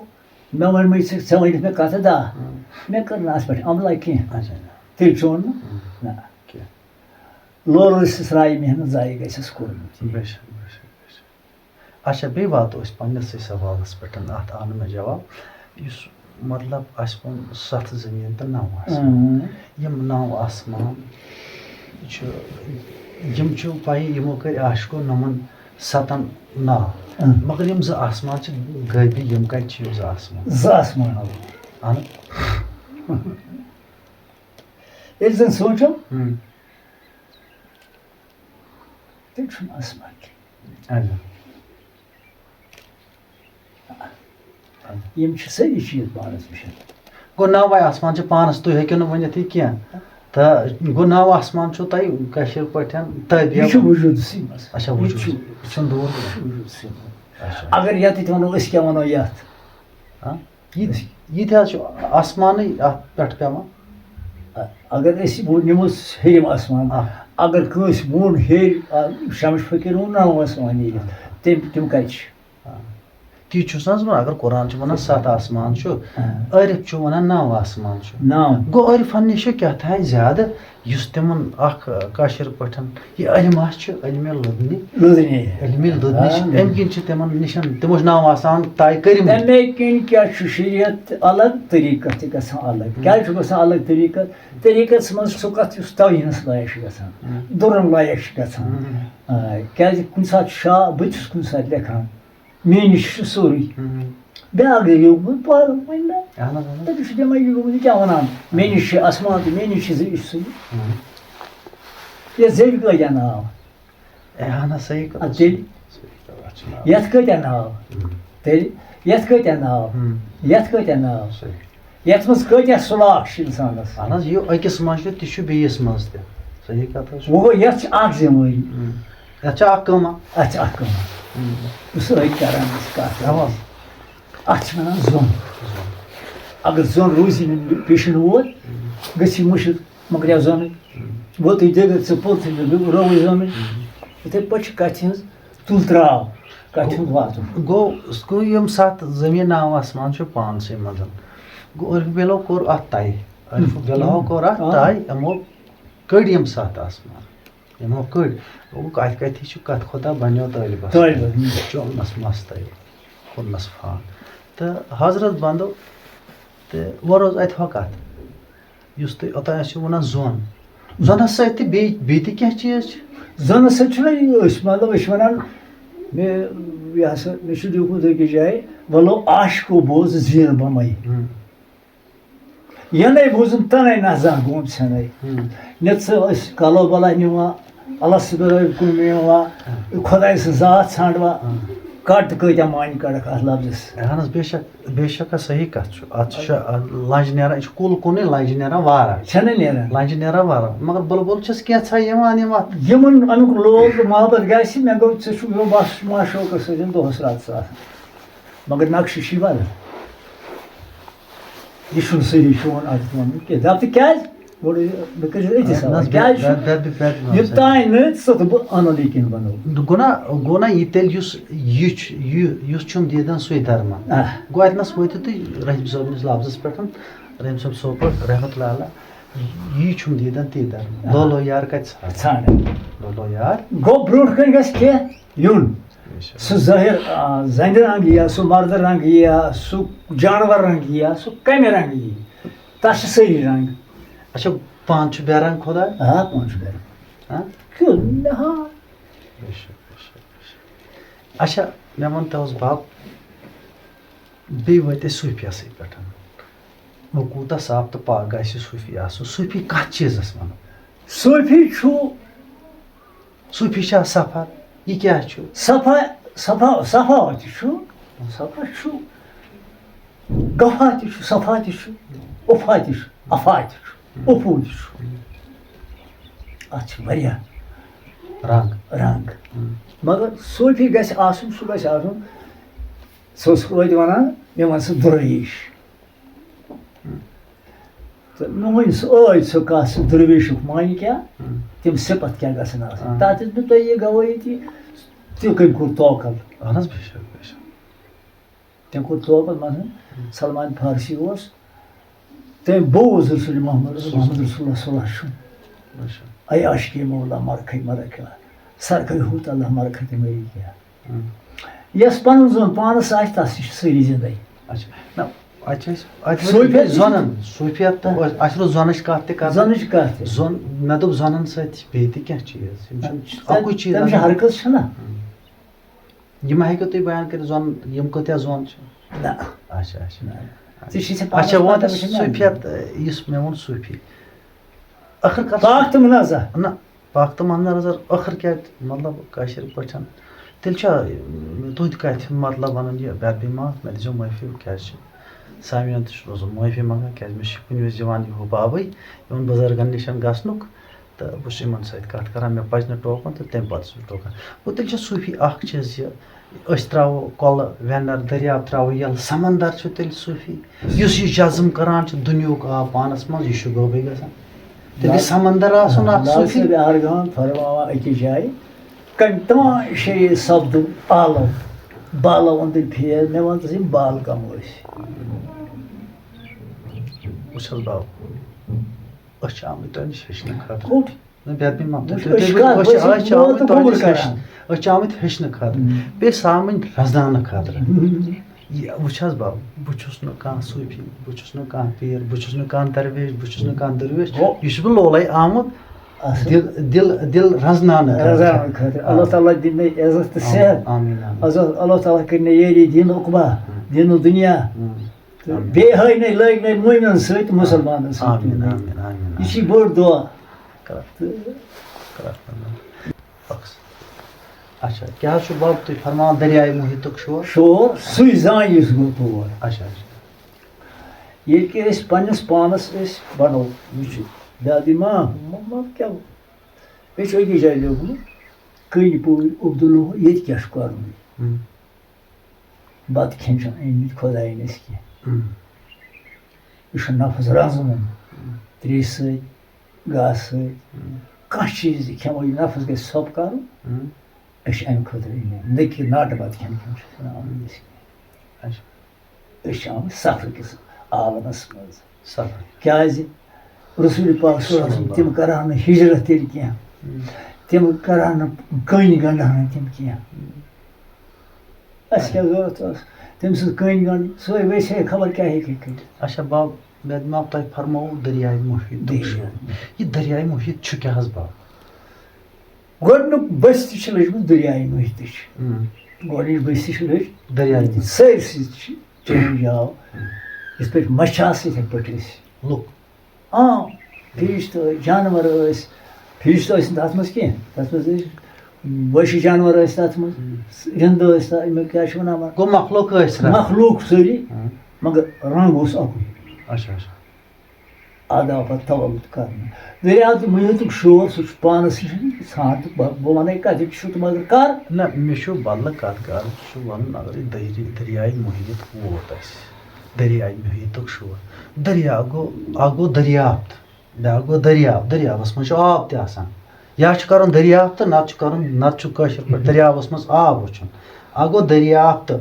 مےٚ ووٚنمَے ژےٚ، ژےٚ ؤنِتھ مےٚ کتھٕ دہ، ہم۔ مےٚ کٔر نہٕ اتھ پٮ۪ٹھ عملہ کینٛہہ، اچھا۔ تیٚلہِ چون نہٕ؟ ہم۔ نہ۔ کینٛہہ۔ لولہٕ ٲسِس رایہِ محنت ضایع گژھٮ۪س کوٚرمُت۔ بے شک، بے شک، بے شک۔ اچھا، بیٚیہِ واتو أسۍ پننِسٕے سوالس پٮ۪ٹھ، اتھ آو نہٕ مےٚ جواب۔ یُس مطلب، اَسہِ ووٚن ستھ زٔمیٖن تہٕ نَو آسمان۔ اۭں۔ یِم نَو آسمان چھِ، یِم چھِ پَیی، یِمو کٔرۍ عاشقو نَمَن ستَن ناو۔ اۭں۔ مگر یِم زٕ آسمان چھِ غٲبی، یِم کَتہِ چھِ یِم زٕ آسمان؟ زٕ آسمان۔ اَہَن۔ ییٚلہِ زَن سونٛچو، ہُم۔ تیٚلہِ چھُنہٕ آسمان کینٛہہ۔ اَہَن۔ یِم چھِ سٲری چیٖز پانَس وٕچھان۔ گوٚو نَوَے آسمان چھِ پانَس، تُہۍ ہیٚکِو نہٕ ؤنِتھ یہِ کینٛہہ۔ تہٕ گوٚو نَو آسمان چھُو تۄہہِ کٲشِر پٲٹھۍ تٲبیہ۔ یہِ چھُ وجوٗدسٕے منٛز۔ اچھا، یہِ وجوٗد۔ چھُ یہِ چھُنہٕ دوٗر کینٛہہ۔ وجوٗدسٕے منٛز۔ اچھا۔ اگر یَتھ تہِ وَنو أسۍ کیٛاہ وَنو یَتھ؟ ہاں؟ یہِ، یہِ تہِ حظ چھُ آسمانٕے اَتھ پٮ۪ٹھ پٮ۪وان۔ اگر أسۍ وۄنۍ نِمو ہیٚرِم آسمان، آ۔ اگر کٲنٛسہِ ووٚن ہیٚرِ، آ، شمس فقیٖر ووٚن نَو آسمان ییٚلہِ، تِم، تِم کَتہِ چھِ؟ تی چھُس نہ حظ وَنان، اگر قرآن چھُ وَنان ستھ آسمان چھُ، آ۔ عٲرِف چھُ وَنان نَو آسمان چھُ۔ نَو۔ گوٚو عٲرِفَن نِش چھُ کیٛاہ تھانۍ زیادٕ، یُس تِمَن اَکھ، آ، کٲشِر پٲٹھۍ یہِ علم آسہِ چھُ علمِ لدنی۔ لدنی۔ علمِ لدنی چھِ، آ۔ اَمہِ کِنۍ چھِ تِمَن نِشَن، تِمو چھِ نَو آسان طے کٔرمٕتۍ۔ تَمے کِنۍ کیٛاہ چھُ شریعت الگ، طریٖقت تہِ گژھان الگ۔ کیٛازِ چھُ گژھان الگ طریٖقت؟ طریٖقس منٛز چھُ سُہ کَتھ یُس توہیٖنَس لایق چھُ گژھان، ہُم۔ دُرَن لایق چھُ گژھان۔ ہُم۔ آ، کیٛازِ کُنہِ ساتہٕ چھُ شا-، بہٕ تہِ چھُس کُنہِ ساتہٕ لیکھان، مےٚ نِش چھُ سورُے۔ ہُم۔ بیٛاکھ گٔے یوٚکمُت پَرُن وۄنۍ نہ۔ اَہَن حظ، اَہَن حظ۔ تٔمِس چھُ دٮ۪ماغ یہِ گوٚمُت، یہِ کیٛاہ وَنان؟ مےٚ نِش چھِ آسمان تہٕ مےٚ نِش چھِ زِ-، یہِ چھُ سُہ۔ ہُم۔ یَتھ زیٚوِ کۭتیٛاہ ناو؟ اے، اَہَن حظ، صحیح کَتھ اَدٕ حظ۔ تیٚلہِ؟ صحیح کَتھ حظ چھِ ناو۔ یَتھ کۭتیٛاہ ناو؟ ہُم۔ تیٚلہِ یَتھ کۭتیٛاہ ناو؟ ہُم۔ یَتھ کۭتیٛاہ ناو؟ صحیح۔ یَتھ منٛز کۭتیٛاہ سُلاکھ چھِ اِنسانَس؟ اَہَن حظ، یہِ أکِس منٛز چھُ، تہِ چھُ بیٚیِس منٛز تہِ۔ صحیح کَتھ حظ چھِ۔ وۄنۍ گوٚو، یَتھ چھِ اَکھ ذِمہٕ وٲری۔ ہُم۔ یَتھ چھِ اَکھ کٲمہ۔ اَتھ چھِ اَکھ کٲم۔ ہُم۔ یُس أتھۍ کَران چھِ کَتھ۔ اَوا۔ اَتھ چھِ وَنان زوٚن۔ اگر زوٚن روٗزی نہٕ پیشَنٹ ووت، گٔژھِ یہِ مُشِتھ مۄکلیو زوٚنٕے۔ ووتُے دِگر ژٕ پوٚتُے مےٚ رووُے زوٚنٕے۔ یِتھَے پٲٹھۍ چھِ کَتھِ ہِنٛز تُل ترٛاو، کَتھِ ہُنٛد واتُن۔ گوٚو، گوٚو یِم ستھ زٔمیٖن ناو آسمان چھُ پانسٕے منٛز۔ گوٚو عٲرِف بِلو کوٚر اَتھ طے۔ عٲرِف بِلو کوٚر اَتھ آ۔ طے، یِمو کٔڑۍ یِم ستھ آسمان۔ یِمو کٔڑۍ۔ گوٚو کَتھِ کَتھِ چھُ کَتھِ خۄدا بَنیو طٲلبَس۔ طٲلبَس۔ چومنَس مَستَے، کوٚرنَس فان۔ تہٕ حضرت بَندو، تہٕ وۄنۍ روز اَتہِ ہۄ کَتھ، یُس تُہۍ اوٚتام ٲسِو وَنان زوٚن۔ زوٚنَس سۭتۍ تہِ بیٚیہِ، بیٚیہِ تہِ کینٛہہ چیٖز چھِ؟ زوٚنَس سۭتۍ چھُنہ یہِ أسۍ، مطلب، أسۍ چھِ وَنان، مےٚ، یہِ ہسا، مےٚ چھُ لیوٗکھمُت أکِس جایہِ، وَلو عاشقو بوز زیر بَمَے۔ ہُم۔ یَنَے بوٗزُم تَنَے نہ زانٛہہ گوم ژھٮ۪نَے۔ ہُم۔ نہ ژٕ ٲسۍ کَلو بَلا نِوان، اَلَس سۭتۍ ٲسۍ کُن یِوان، خۄداے سٕنٛز ذات ژھانٛڈوان، ہُم۔ کَٹ تہٕ کۭتیٛاہ معنی کَڑَکھ اَتھ لفظَس۔ اہن حظ، بے شک، بے شک حظ، صحیح کَتھ چھُ۔ اَتھ چھُ شا-، لنٛجہِ نیران، یہِ چھُ کُل کُنُے، لنٛجہِ نیران وارٕ۔ چھَنہٕ نیران۔ لنٛجہِ نیران وارٕ۔ مگر بُلبُل چھَس کینٛژھا یِوان، یِوان۔ یِمَن اَمیُک لول تہٕ محبت گژھِ، مےٚ گوٚو، ژےٚ چھُکھ یِوان بَس معشوقَس سۭتۍ دۄہَس راتَس آسان۔ مگر نقشہٕ چھُے بدل۔ یہِ چھُنہٕ صحیح چون اَتھ وَنُن کینٛہہ۔ دَپ ژٕ کیٛازِ؟ گۄڈٕ مےٚ کٔرِو أتی نہ، سوال، نہ، کیٛازِ نہ، چھُنہٕ؟ نہ، نہ، نہ۔ یوٚتام نہٕ ژٕ تہٕ بہٕ اَنو لیکن بَنو۔ گوٚو نا، گوٚو نا یہِ تیٚلہِ یُس یہِ چھُ، یہِ، یُس چھُم دیٖدَن سُے دَرمان۔ آ۔ گوٚو اَتہِ نَس وٲتِو تُہۍ رحیٖم صٲبنِس لفظَس پٮ۪ٹھ، رحیٖم صٲب سوپور رحمتہ اللہ علیہ، یی چھُم دیٖدَن تی دَرمان۔ آ۔ لولو یار کَتہِ ژھانٛڈٕ؟ ژھانٛڈٕ۔ لولو یار۔ گوٚو برٛونٛٹھ کَنہِ گژھِ کینٛہہ یُن۔ بے شک۔ سُہ ظٲہِر، آ، زَنہِ رنٛگ یِیا، سُہ مَردٕ رنٛگ یِیا، سُہ جانوَر رنٛگ یِیا، سُہ کَمہِ رنٛگہٕ یِیہِ؟ تَتھ چھِ سٲری رنٛگ۔ اچھا، پانہٕ چھُ بے رنٛگ خۄدا؟ آ، پانہٕ چھُ بے رنٛگ۔ ہاں؟ کیوں؟ ہاں۔ بے شک، بے شک، بے شک۔ اچھا، مےٚ وَن تَوَس بَب، بیٚیہِ وٲتۍ أسۍ صوٗفیَسٕے پٮ۪ٹھ۔ وۄنۍ کوٗتاہ صاف تہٕ پاک گژھِ صوٗفی آسُن؟ صوٗفی کَتھ چیٖزَس وَنو؟ صوٗفی چھُ صوٗفی چھا صفا؟ یہِ کیٛاہ چھُ؟ صفا، صفا، صفا تہِ چھُ، صفا چھُ، گفا تہِ چھُ، صفا تہِ چھُ، اُفا تہِ چھُ، افا تہِ چھُ، اُفو تہِ چھُ۔ اَتھ چھِ واریاہ رنٛگ۔ رنٛگ۔ ہم۔ مگر صوٗفی گژھِ آسُن، سُہ گژھِ آسُن، سُہ اوس ٲدۍ وَنان، مےٚ وَن سُہ دُرویش۔ تہٕ مےٚ ؤنۍ سُہ ٲدۍ سُہ کَتھ، سُہ دُرویشُک معنی کیٛاہ؟ ہم۔ تِم صفت کیٛاہ گژھن آسٕنۍ؟ ہم۔ تَتھ دِژ مےٚ تۄہہِ یہِ گوٲہی تہِ، تہِ کٔمۍ کوٚر توکل؟ اہن حظ، بے شک، بے شک۔ تٔمۍ کوٚر توکل، مثلاً، ہم۔ سلمان فارسی اوس، تٔمۍ بوز رسول محمد، رسول محمد رسول اللہ صلی اللہ علیہ وسلم۔ بے شک۔ اے عاشقِ مولا مرکھے مرکھے، سرکار ہوت اللہ مرکھے تہِ مری کیا۔ ہم۔ یَس پَنُن زوٚن پانَس آسہِ، تَس نِش چھِ سٲری زِندَے۔ اچھا، نہ، اَتہِ چھِ أسۍ، اَتہِ چھِ صوٗفیت أسۍ زۄنَن، صوٗفیت تہٕ ہاں۔ اَسہِ روٗز زۄنٕچ کَتھ تہِ کَرٕنۍ۔ زۄنٕچ کَتھ تہِ۔ زۄن، مےٚ دوٚپ زۄنَن سۭتۍ چھِ بیٚیہِ تہِ کینٛہہ چیٖز، یِم چھِنہٕ تَمہِ، اَکُے چیٖز تَمہِ چھِ آسان۔ ہر کٲنٛسہِ چھِنہ۔ ہم۔ یِم ہیٚکِو تُہۍ بیان کٔرِتھ، زۄن، یِم کۭتیٛاہ زۄن چھِ؟ نہ۔ اچھا، اچھا۔ نہ۔ ژےٚ چھِ ژےٚ پانَس اچھا، وۄنۍ پانَس تہٕ چھِ مےٚ صوٗفیت، یُس مےٚ ووٚن صوٗفی۔ ٲخٕر کَر پاک تہٕ مُنزہ۔ نہ، پاک تہٕ مُنزہ، ٲخٕر کیٛاہ، مطلب، کٲشِر پٲٹھۍ، تیٚلہِ چھا، تُہٕنٛدِ کَتھِ ہُنٛد مطلب وَنُن یہِ، بے ادبی معاف، مےٚ دیٖزیو معٲفی، کیٛازِ چھِ سامیٖعن تہِ چھُس بہٕ منٛزٕ معٲفی منٛگان، کیٛازِ مےٚ چھِ کُنہِ وِزِ یِوان یہِ حُبابٕے یِمَن بُزرگَن نِش گژھنُک، تہٕ بہٕ چھُس یِمَن سۭتۍ کَتھ کَران، مےٚ پَزِ نہٕ ٹوکُن تہٕ تَمہِ پَتہٕ چھُس بہٕ ٹوکان۔ گوٚو تیٚلہِ چھِ صوٗفی اَکھ چیٖز یہِ، أسۍ ترٛاوو کۄلہٕ وٮ۪نَر دٔریاب ترٛاوو یَلہٕ، سمندر چھُ تیٚلہِ صوٗفی۔ یُس یہِ جزم کران چھُ دُنیاہُک آب پانَس منٛز، یہِ چھُ غٲبٕے گژھان۔ تیٚلہِ گژھِ سمندر آسُن اکھ لال صوٗفی۔ صٲب یارگان فرماوان أکِس جایہِ، کَمہِ تام شے سپدُن آلو، بالو ووٚن تٔمۍ پھیر، مےٚ وَن ژٕ یِم بال کَم ٲسۍ؟ وٕچھ حظ باب، أسۍ چھِ آمٕتۍ تۄہہِ نِش ہیٚچھنہٕ خٲطرٕ۔ کوٚت؟ نہ، بے ادبی مہ، وٕچھ، تُہۍ، أسۍ تُہۍ، کَتھ، أسۍ چھِ، بہٕ چھُس أسۍ چھِ آمٕتۍ تُہٕنٛدِ تۄہہِ نِش خٲطرٕ ہیٚچھنہٕ۔ أسۍ چھِ آمٕتۍ ہیٚچھنہٕ خٲطرٕ۔ ہُم۔ بیٚیہِ سامٕنۍ رَزناونہٕ خٲطرٕ۔ ہُم۔ یہِ وٕچھ حظ بَب، بہٕ چھُس نہٕ کانٛہہ صوٗفی، بہٕ چھُس نہٕ کانٛہہ پیٖر، بہٕ چھُس نہٕ کانٛہہ درویش، بہٕ چھُس نہٕ کانٛہہ درویش۔ گوٚو۔ یہِ چھُس بہٕ لولَے آمُت اَصٕل۔ دِل، دِل، دِل رَزناونہٕ خٲطرٕ۔ رَزناونہٕ خٲطرٕ۔ آ۔ اللہ تعالیٰ دِنۍ مےٚ عزت تہٕ آمین، صحت۔ آمین، آمین۔ عزت، اللہ تعالیٰ کٔرِنۍ مےٚ یٲری دِن عقبہ، ہُم۔ دِن دُنیا۔ ہُم۔ تہٕ آمین۔ بیٚیہِ ہٲینَے لٲگۍ مےٚ مومنَن سۭتۍ، مُسلمانَن سۭتۍ۔ آمین، آمین، آمین، آمین۔ یہِ چھِ بٔڑ دُعا۔ کرٛکھ۔ تہٕ کرٛکھ۔ اچھا، کیٛاہ حظ چھُ باب تُہۍ فرماوان دٔریاے محیطُک شور؟ شور، سُے زانہِ یُس گوٚو تور۔ اچھا، اچھا۔ ییٚلہِ کہِ أسۍ پنٛنِس پانَس أسۍ بَڑو، وٕچھِو، دادی ما، ما، ما کیٛاہ؟ مےٚ چھُ أکِس جایہِ لیوٗکھمُت، کٔنۍ پوٗرۍ عبداللہ، ییٚتہِ کیٛاہ چھُ کَرُن؟ ہُم۔ بَتہٕ کھیٚنۍ چھُنہٕ أنۍمٕتۍ خۄدایَن أسۍ کینٛہہ۔ ہُم۔ یہِ چھُ نفس رَزوُن۔ ہُم۔ ترٛیشہِ سۭتۍ، گاسہٕ سۭتۍ۔ ہُم۔ کانٛہہ چیٖز تہِ کھٮ۪مو، یہِ نفس گژھِ ژھۄپہٕ کَرُن۔ ہُم۔ أسۍ چھِ اَمہِ خٲطرٕ أنۍمٕتۍ، نہ کہِ ناٹہٕ بَتہٕ کھٮ۪نہٕ خٲطرٕ چھِ أسۍ أنۍمٕتۍ۔ اچھا۔ أسۍ چھِ آمٕتۍ سفرٕ کِس عالمس منٛز۔ سفر۔ کیٛازِ؟ رسول پاک صلی اللہ علیہ وسلم، تِم کرہن نہٕ ہجرت تیٚلہِ کینٛہہ۔ ہم۔ تِم کرہن نہٕ کٔنۍ گنٛڈہن نہٕ تِم کینٛہہ۔ ہم۔ اَسہِ کیٛاہ ضروٗرت ٲس؟ تٔمۍ سٕنٛز کٔنۍ گنٛڈٕنۍ، سۄے ویسے خبر کیٛاہ ہیٚکہِ ہے کٔرِتھ۔ اچھا باب، مےٚ دِماو تۄہہِ فرمووُ دریاے محیطُک دٔریاے۔ شعر۔ یہِ دریاے محیط چھُ کیٛاہ حظ باب؟ گۄڈٕنیُک بستی چھِ لٔجمٕژ دریاے محیطٕچ۔ ہم۔ گۄڈٕنِچ بستی چھِ لٔج دریاے محیط۔ سٲرسٕے چھِ چینج آو۔ یِتھ پٲٹھۍ مَچھِ آسہٕ، یِتھَے پٲٹھۍ ٲسۍ لُکھ۔ عام فرشتہٕ ٲسۍ، جانوَر ٲسۍ، فرشتہٕ ٲسۍ نہٕ تَتھ منٛز کینٛہہ، تَتھ منٛز ٲسۍ وٲنٛسہِ جانوَر ٲسۍ تَتھ منٛز، ہم۔ رِنٛدٕ ٲسۍ تَتھ، یِمَن کیٛاہ چھِ وَنان وۄنۍ؟ گوٚو مخلوق ٲسۍ رَنٛگ۔ مخلوق سٲری، ہم۔ مگر رنٛگ اوس اَکُے۔ اچھا، اچھا۔ اَدٕ آو پَتہٕ تولُد کرنہٕ۔ دٔریاو تہٕ محیطُک شور، سُہ چھُ پانَس نِش ژھانٛڈ تہٕ بہٕ، بہٕ وَنَے کَتہِ چھُ تہٕ مگر کَر۔ نہ، مےٚ چھُ بدلہٕ کَتھ کَرُن، سُہ چھُ وَنُن، اگر یہِ دٔری-، دٔریاے محیط ووت اَسہِ، دٔریاے محیطُک شور۔ دریا گوٚو، اَکھ گوٚو دٔریاو تہٕ بیٛاکھ گوٚو دٔریاو۔ دٔریاوَس منٛز چھُ آب تہِ آسان۔ یا چھُ کَرُن دٔریاو تہٕ نَتہٕ چھُ کَرُن، نَتہٕ چھُ کٲشِر پٲٹھۍ دٔریاوَس منٛز آب وٕچھُن۔ اَکھ گوٚو دٔریاو تہٕ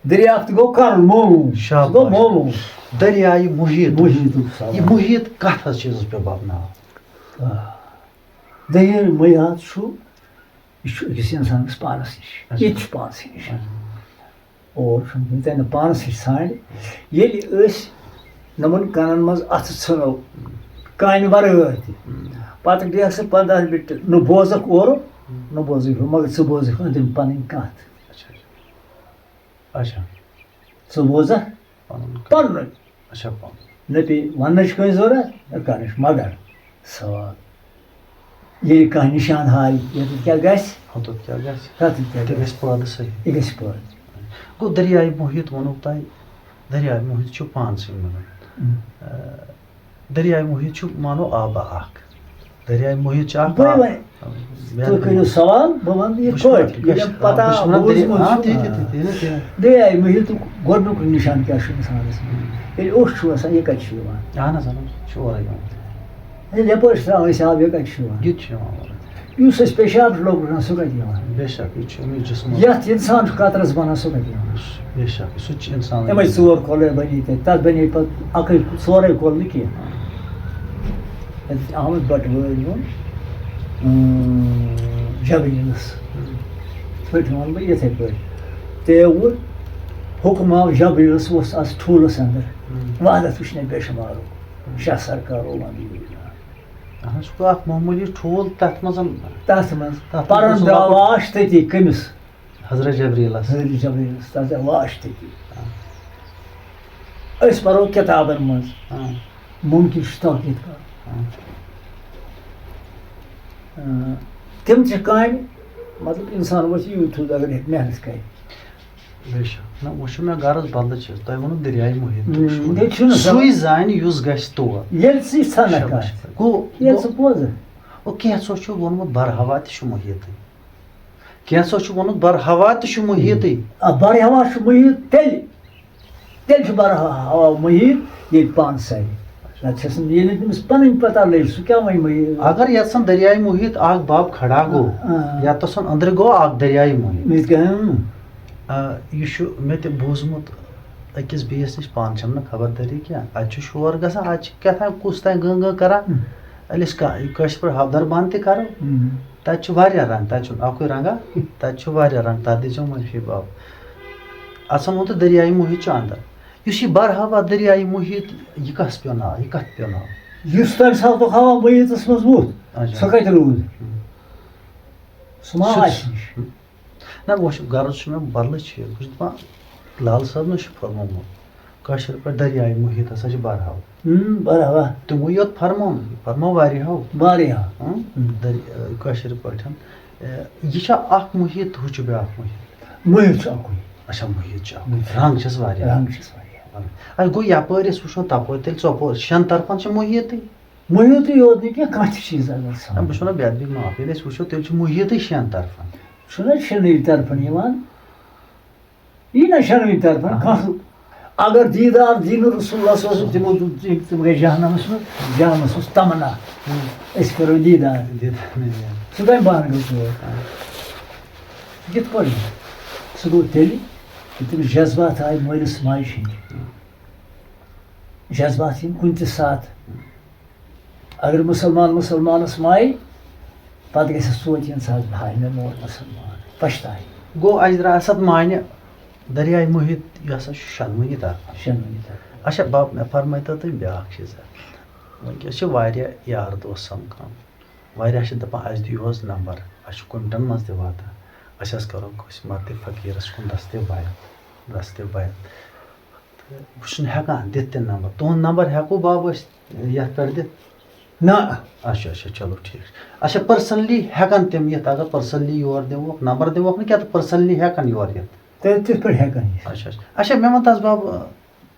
دٔریافت گوٚو کرُن، معلوم۔ شاباش۔ سُہ گوٚو معلوم۔ دٔریاے محیط۔ محیطُک سوال۔ یہِ محیط کَتھ حظ چیٖزَس پٮ۪ٹھ بَناو؟ آ۔ دٔریاے محیط چھُ، یہِ چھُ أکِس اِنسانَس پانَس نِش۔ اچھا۔ یہِ تہِ چھُ پانسٕے نِش۔ اچھا۔ اور چھُنہٕ تَمہِ پانَس نِش ژھانٛڈِ۔ ییٚلہِ أسۍ نۄمَن کَنَن منٛز اَتھٕ ژھٕنو، کامہِ وَرٲے تہِ، پَتہٕ بیٚہہ ژٕ پنٛداہ مِنٹ، نہٕ بوزَکھ اورُک، نہٕ بوزَکھ یورُک، مگر ژٕ بوزَکھ أنٛدرِم پَنٕنۍ کَتھ۔ اچھا۔ اچھا۔ ژٕ بوزَکھ پَنُن۔ پَنُن۔ اچھا، پَنُن۔ نہ پیٚیہِ وَننٕچ کٲنٛسہِ ضروٗرت، نہ کَرنٕچ، مگر سوال، ییٚلہِ کانٛہہ نِشان ہاوِ، ییٚتٮ۪تھ کیٛاہ گژھِ؟ ہوٚتَتھ کیٛاہ گژھِ؟ تَتٮ۪تھ کیٛاہ تہِ گژھِ؟ گژھِ پٲدٕ صحیح۔ یہِ گژھِ پٲدٕ۔ گوٚو، دٔریاے محیط ووٚنوُ تۄہہِ، دٔریاے محیط چھُ پانسٕے منٛز۔ اۭں۔ آ، دٔریاے محیط چھُ، مانو، آبہ اکھ۔ دٔریاے محیط چھُ اکھ بٔے آب۔ وۄنۍ۔ بیٚیہِ تُہۍ کٔرِو سوال، بہٕ وَنہٕ یِتھ وٕچھ پٲٹھۍ، وۄنۍ ییٚلہِ کٲشِر، پَتہ آ، بہٕ چھُس وَنان بوٗزمُت دٔریاے، آ، چھُ۔ تی، تی، تی، تی، تی۔ دٔریاے محیطُک گۄڈٕنیُک نِشان کیٛاہ چھُ اِنسانَس منٛز؟ ییٚلہِ اوٚش چھُ وَسان، یہِ کَتہِ چھُ یِوان؟ اَہَن حظ، اَہَن حظ، یہِ چھُ اورَے یِوان۔ ییٚلہِ یَپٲرۍ چھُ ترٛاوان أسۍ آب، یہِ کَتہِ چھُ یِوان؟ یہِ تہِ چھُ یِوان اورَے۔ یُس أسۍ پیشاب چھُ لۄکُٹ گژھان، سُہ کَتہِ یِوان؟ بے شک، یہِ چھُ أمِس جسمَس۔ یَتھ اِنسان چھُ قطرَس بَنان، سُہ کَتہِ یِوان؟ بے شک، سُہ تہِ چھُ اِنسان۔ یِمَے ژور کۄلہٕ بَنے تَتہِ، تَتھ بَنے پَتہٕ اَکٕے، ژورَے کۄلہٕ نہٕ کینٛہہ۔ یَتھ احمد بَٹہٕ وٲلۍ ووٚن، اۭں، جبریٖلَس۔ یِتھ پٲٹھۍ وَنہٕ بہٕ یِتھَے پٲٹھۍ۔ تیوٗر حُکُم آو جبریٖلَس، اوس اَز ٹھوٗلَس اَندَر۔ وحدت وٕچھنَے بے شُمارُک۔ شاہ سرکار اوٚوَن یوٗرۍ۔ اَہَن، سُہ گوٚو اَکھ معموٗلی ٹھوٗل تَتھ منٛز۔ تَتھ منٛز۔ تَتھ منٛز پَرَن اوس درٛاو لۄکُٹ واش تٔتی کٔمِس؟ حضرت جبریٖلَس۔ حضرت جبریٖلَس، تَتھ درٛاو واش تٔتی۔ آ۔ أسۍ پَرو کِتابَن منٛز۔ آ۔ مُمکِن چھُ توقیٖد کَرُن۔ آ۔ آ، تِم چھِ کامہِ، مطلب، اِنسان وَسہِ یوٗت تھوٚد اگر ہیٚکہِ محنت کَرِ۔ بے شک۔ نہ، وۄنۍ چھُ مےٚ غرض بدلہٕ چیٖز۔ تۄہہِ ووٚنوُ دٔریاے محیط۔ ہُم، چھُ۔ بیٚیہِ چھُنہٕ سُے زانہِ۔ زانہِ یُس گژھِ تور۔ ییٚلہِ ژٕ یہِ ژھانٛڈکھ شاباش۔ آسہِ۔ گوٚو، ییٚلہِ گوٚو۔ ژٕ پوٚز۔ او، کینٛژھو چھُ ووٚنمُت برہوا تہِ چھُ محیطٕے۔ کینٛژھو چھُ ووٚنمُت برہوا تہِ چھُ محیطٕے۔ آ، برہوا چھُ محیط تیٚلہِ۔ تیٚلہِ چھُ برہوا محیط ییٚتہِ پانسٕے۔ نَتہٕ چھَس نہٕ، ییٚلہِ نہٕ تٔمِس پَنٕنۍ پَتہ لٔج، سُہ کیٛاہ وَنہِ محیط؟ اگر یَتھ سَن دٔریاے محیط اَکھ باب کھڑا گوٚو، آ، آ۔ یَتھ سَن أنٛدرٕ گوٚو اَکھ دٔریاے محیط۔ مےٚ تہِ کیٛاہ، اۭں۔ آ، یہِ چھُ مےٚ تہِ بوٗزمُت أکِس بیٚیِس نِش، پانہٕ چھَم نہٕ خبردٲری کینٛہہ۔ اَتہِ چھُ شور گژھان، اَتہِ چھِ کیٛاہ تام کُس تام گٔں گٔں کَران۔ ہُم۔ ییٚلہِ أسۍ کا-، کٲشِر پٲٹھۍ ہَودَر بانہٕ تہِ کَرو، ہُم۔ تَتہِ چھُ واریاہ رنٛگ، تَتہِ چھُنہٕ اَکُے رنٛگا، تَتہِ چھُ واریاہ رنٛگ، تَتھ دیٖزیو معٲفی باب۔ اَتھ سَن ووٚن تہٕ دٔریاے محیط چھُ اَندَر۔ یُس یہِ برہوا دٔریاے محیط، یہِ کَس پیوٚو ناو، یہِ کَتھ پیوٚو ناو؟ یُس تَمہِ ساتُک ہوا محیطَس منٛز ووٚتھ، اچھا۔ سُہ کَتہِ روٗد؟ ہُم۔ سُہ ما سُہ آسہِ نِش؟ نہ، وۄنۍ چھُ، غرض چھُ مےٚ بدلٕے چیٖز۔ بہٕ چھُس دَپان، لال صٲبنَس چھُ فرمومُت، کٲشِر پٲٹھۍ دٔریاے محیط ہسا چھُ برہوا۔ ہُم، برہوا۔ تِمو یوت فرموو نہٕ، یہِ فرموو واریاہو۔ واریاہ۔ ہُم، ہُم۔ دٔری-، کٲشِر پٲٹھۍ۔ اے، یہِ چھا اَکھ محیط، ہُہ چھُ بیٛاکھ محیط؟ محیط چھُ اَکُے۔ اچھا، محیط چھُ اَکُے۔ محیط چھُ۔ رنٛگ چھِس واریاہ۔ رنٛگ چھِس واریاہ۔ اَدٕ گوٚو یَپٲرۍ أسۍ وٕچھو تَپٲرۍ، تیٚلہِ ژۄپٲرۍ شٮ۪ن طرفَن چھِ محیطٕے۔ محیطٕے یوت نہٕ کینٛہہ، کانٛہہ تہِ چیٖز اگر نہ، ژھانٛڈو۔ بہٕ چھُس وَنان بے ادبی معاف، ییٚلہِ أسۍ وٕچھو تیٚلہِ چھُ محیطٕے شٮ۪ن طرفَن۔ چھُنہ شٮ۪نٕے طرفَن یِوان؟ یی نہ شٮ۪نٕے طرفَن، اَہَن۔ کانٛہہ اگر دیٖدار دیٖنہٕ رسول اللہ صلی اللہ علیہ وسلم، تِمو دوٚپ تِم، تِم گٔے جہنمَس منٛز، جہنمَس منٛز تمنا، ہُم۔ أسۍ کَرو دیٖدار۔ دیٖدار، دیٖدار۔ سُہ کَمہِ بہانہٕ گوٚو تور؟ آ۔ یِتھ پٲٹھۍ؟ سُہ گوٚو تیٚلہِ، ییٚلہِ تٔمِس جذبات آے مٲلِس ماجہِ ہِنٛدۍ۔ جذبات یِم کُنہِ تہِ ساتہٕ، اگر مُسلمان مُسلمانَس مایہِ، پَتہٕ گژھِ سونٛچ اِنسان، ہاے، مےٚ مول مُسلمان، پَشتاوِ۔ گوٚو، اَسہِ درٛاو اَسہِ اَتھ معنی، دٔریاے محیط، یہِ ہسا چھُ شۄنٛگوٕنی طرفہٕ۔ شۄنٛگوٕنی طرفہٕ۔ اچھا، بَب، مےٚ فرمٲیتو تُہۍ بیٛاکھ چیٖزا۔ وٕنکیٚس چھِ واریاہ یار دوس سَمکھان، واریاہ چھِ دَپان، اَسہِ دِیِو حظ نمبر، اَسہِ چھُ کوٚمِٹَن منٛز تہِ واتان، أسۍ حظ کَرو کٲنٛسہِ مَدِ فقیٖرَس کُن دَستہِ بیان، دَستہِ بیان۔ تہٕ بہٕ چھُس نہٕ ہٮ۪کان دِتھ تہِ نمبر۔ تُہُنٛد نمبر ہٮ۪کو بَب أسۍ یَتھ پٮ۪ٹھ دِتھ؟ نہ۔ اچھا، اچھا، چلو ٹھیٖک۔ اچھا، personally ہٮ۪کَن تِم یِتھ، اگر personally یور دِموکھ، نمبر دِموکھ نہٕ کینٛہہ، تہٕ personally ہٮ۪کَن یور یِتھ؟ تیٚلہِ کِتھ پٲٹھۍ ہٮ۪کَن یِتھ؟ اچھا، اچھا۔ اچھا، مےٚ وَن تہٕ حظ بَب،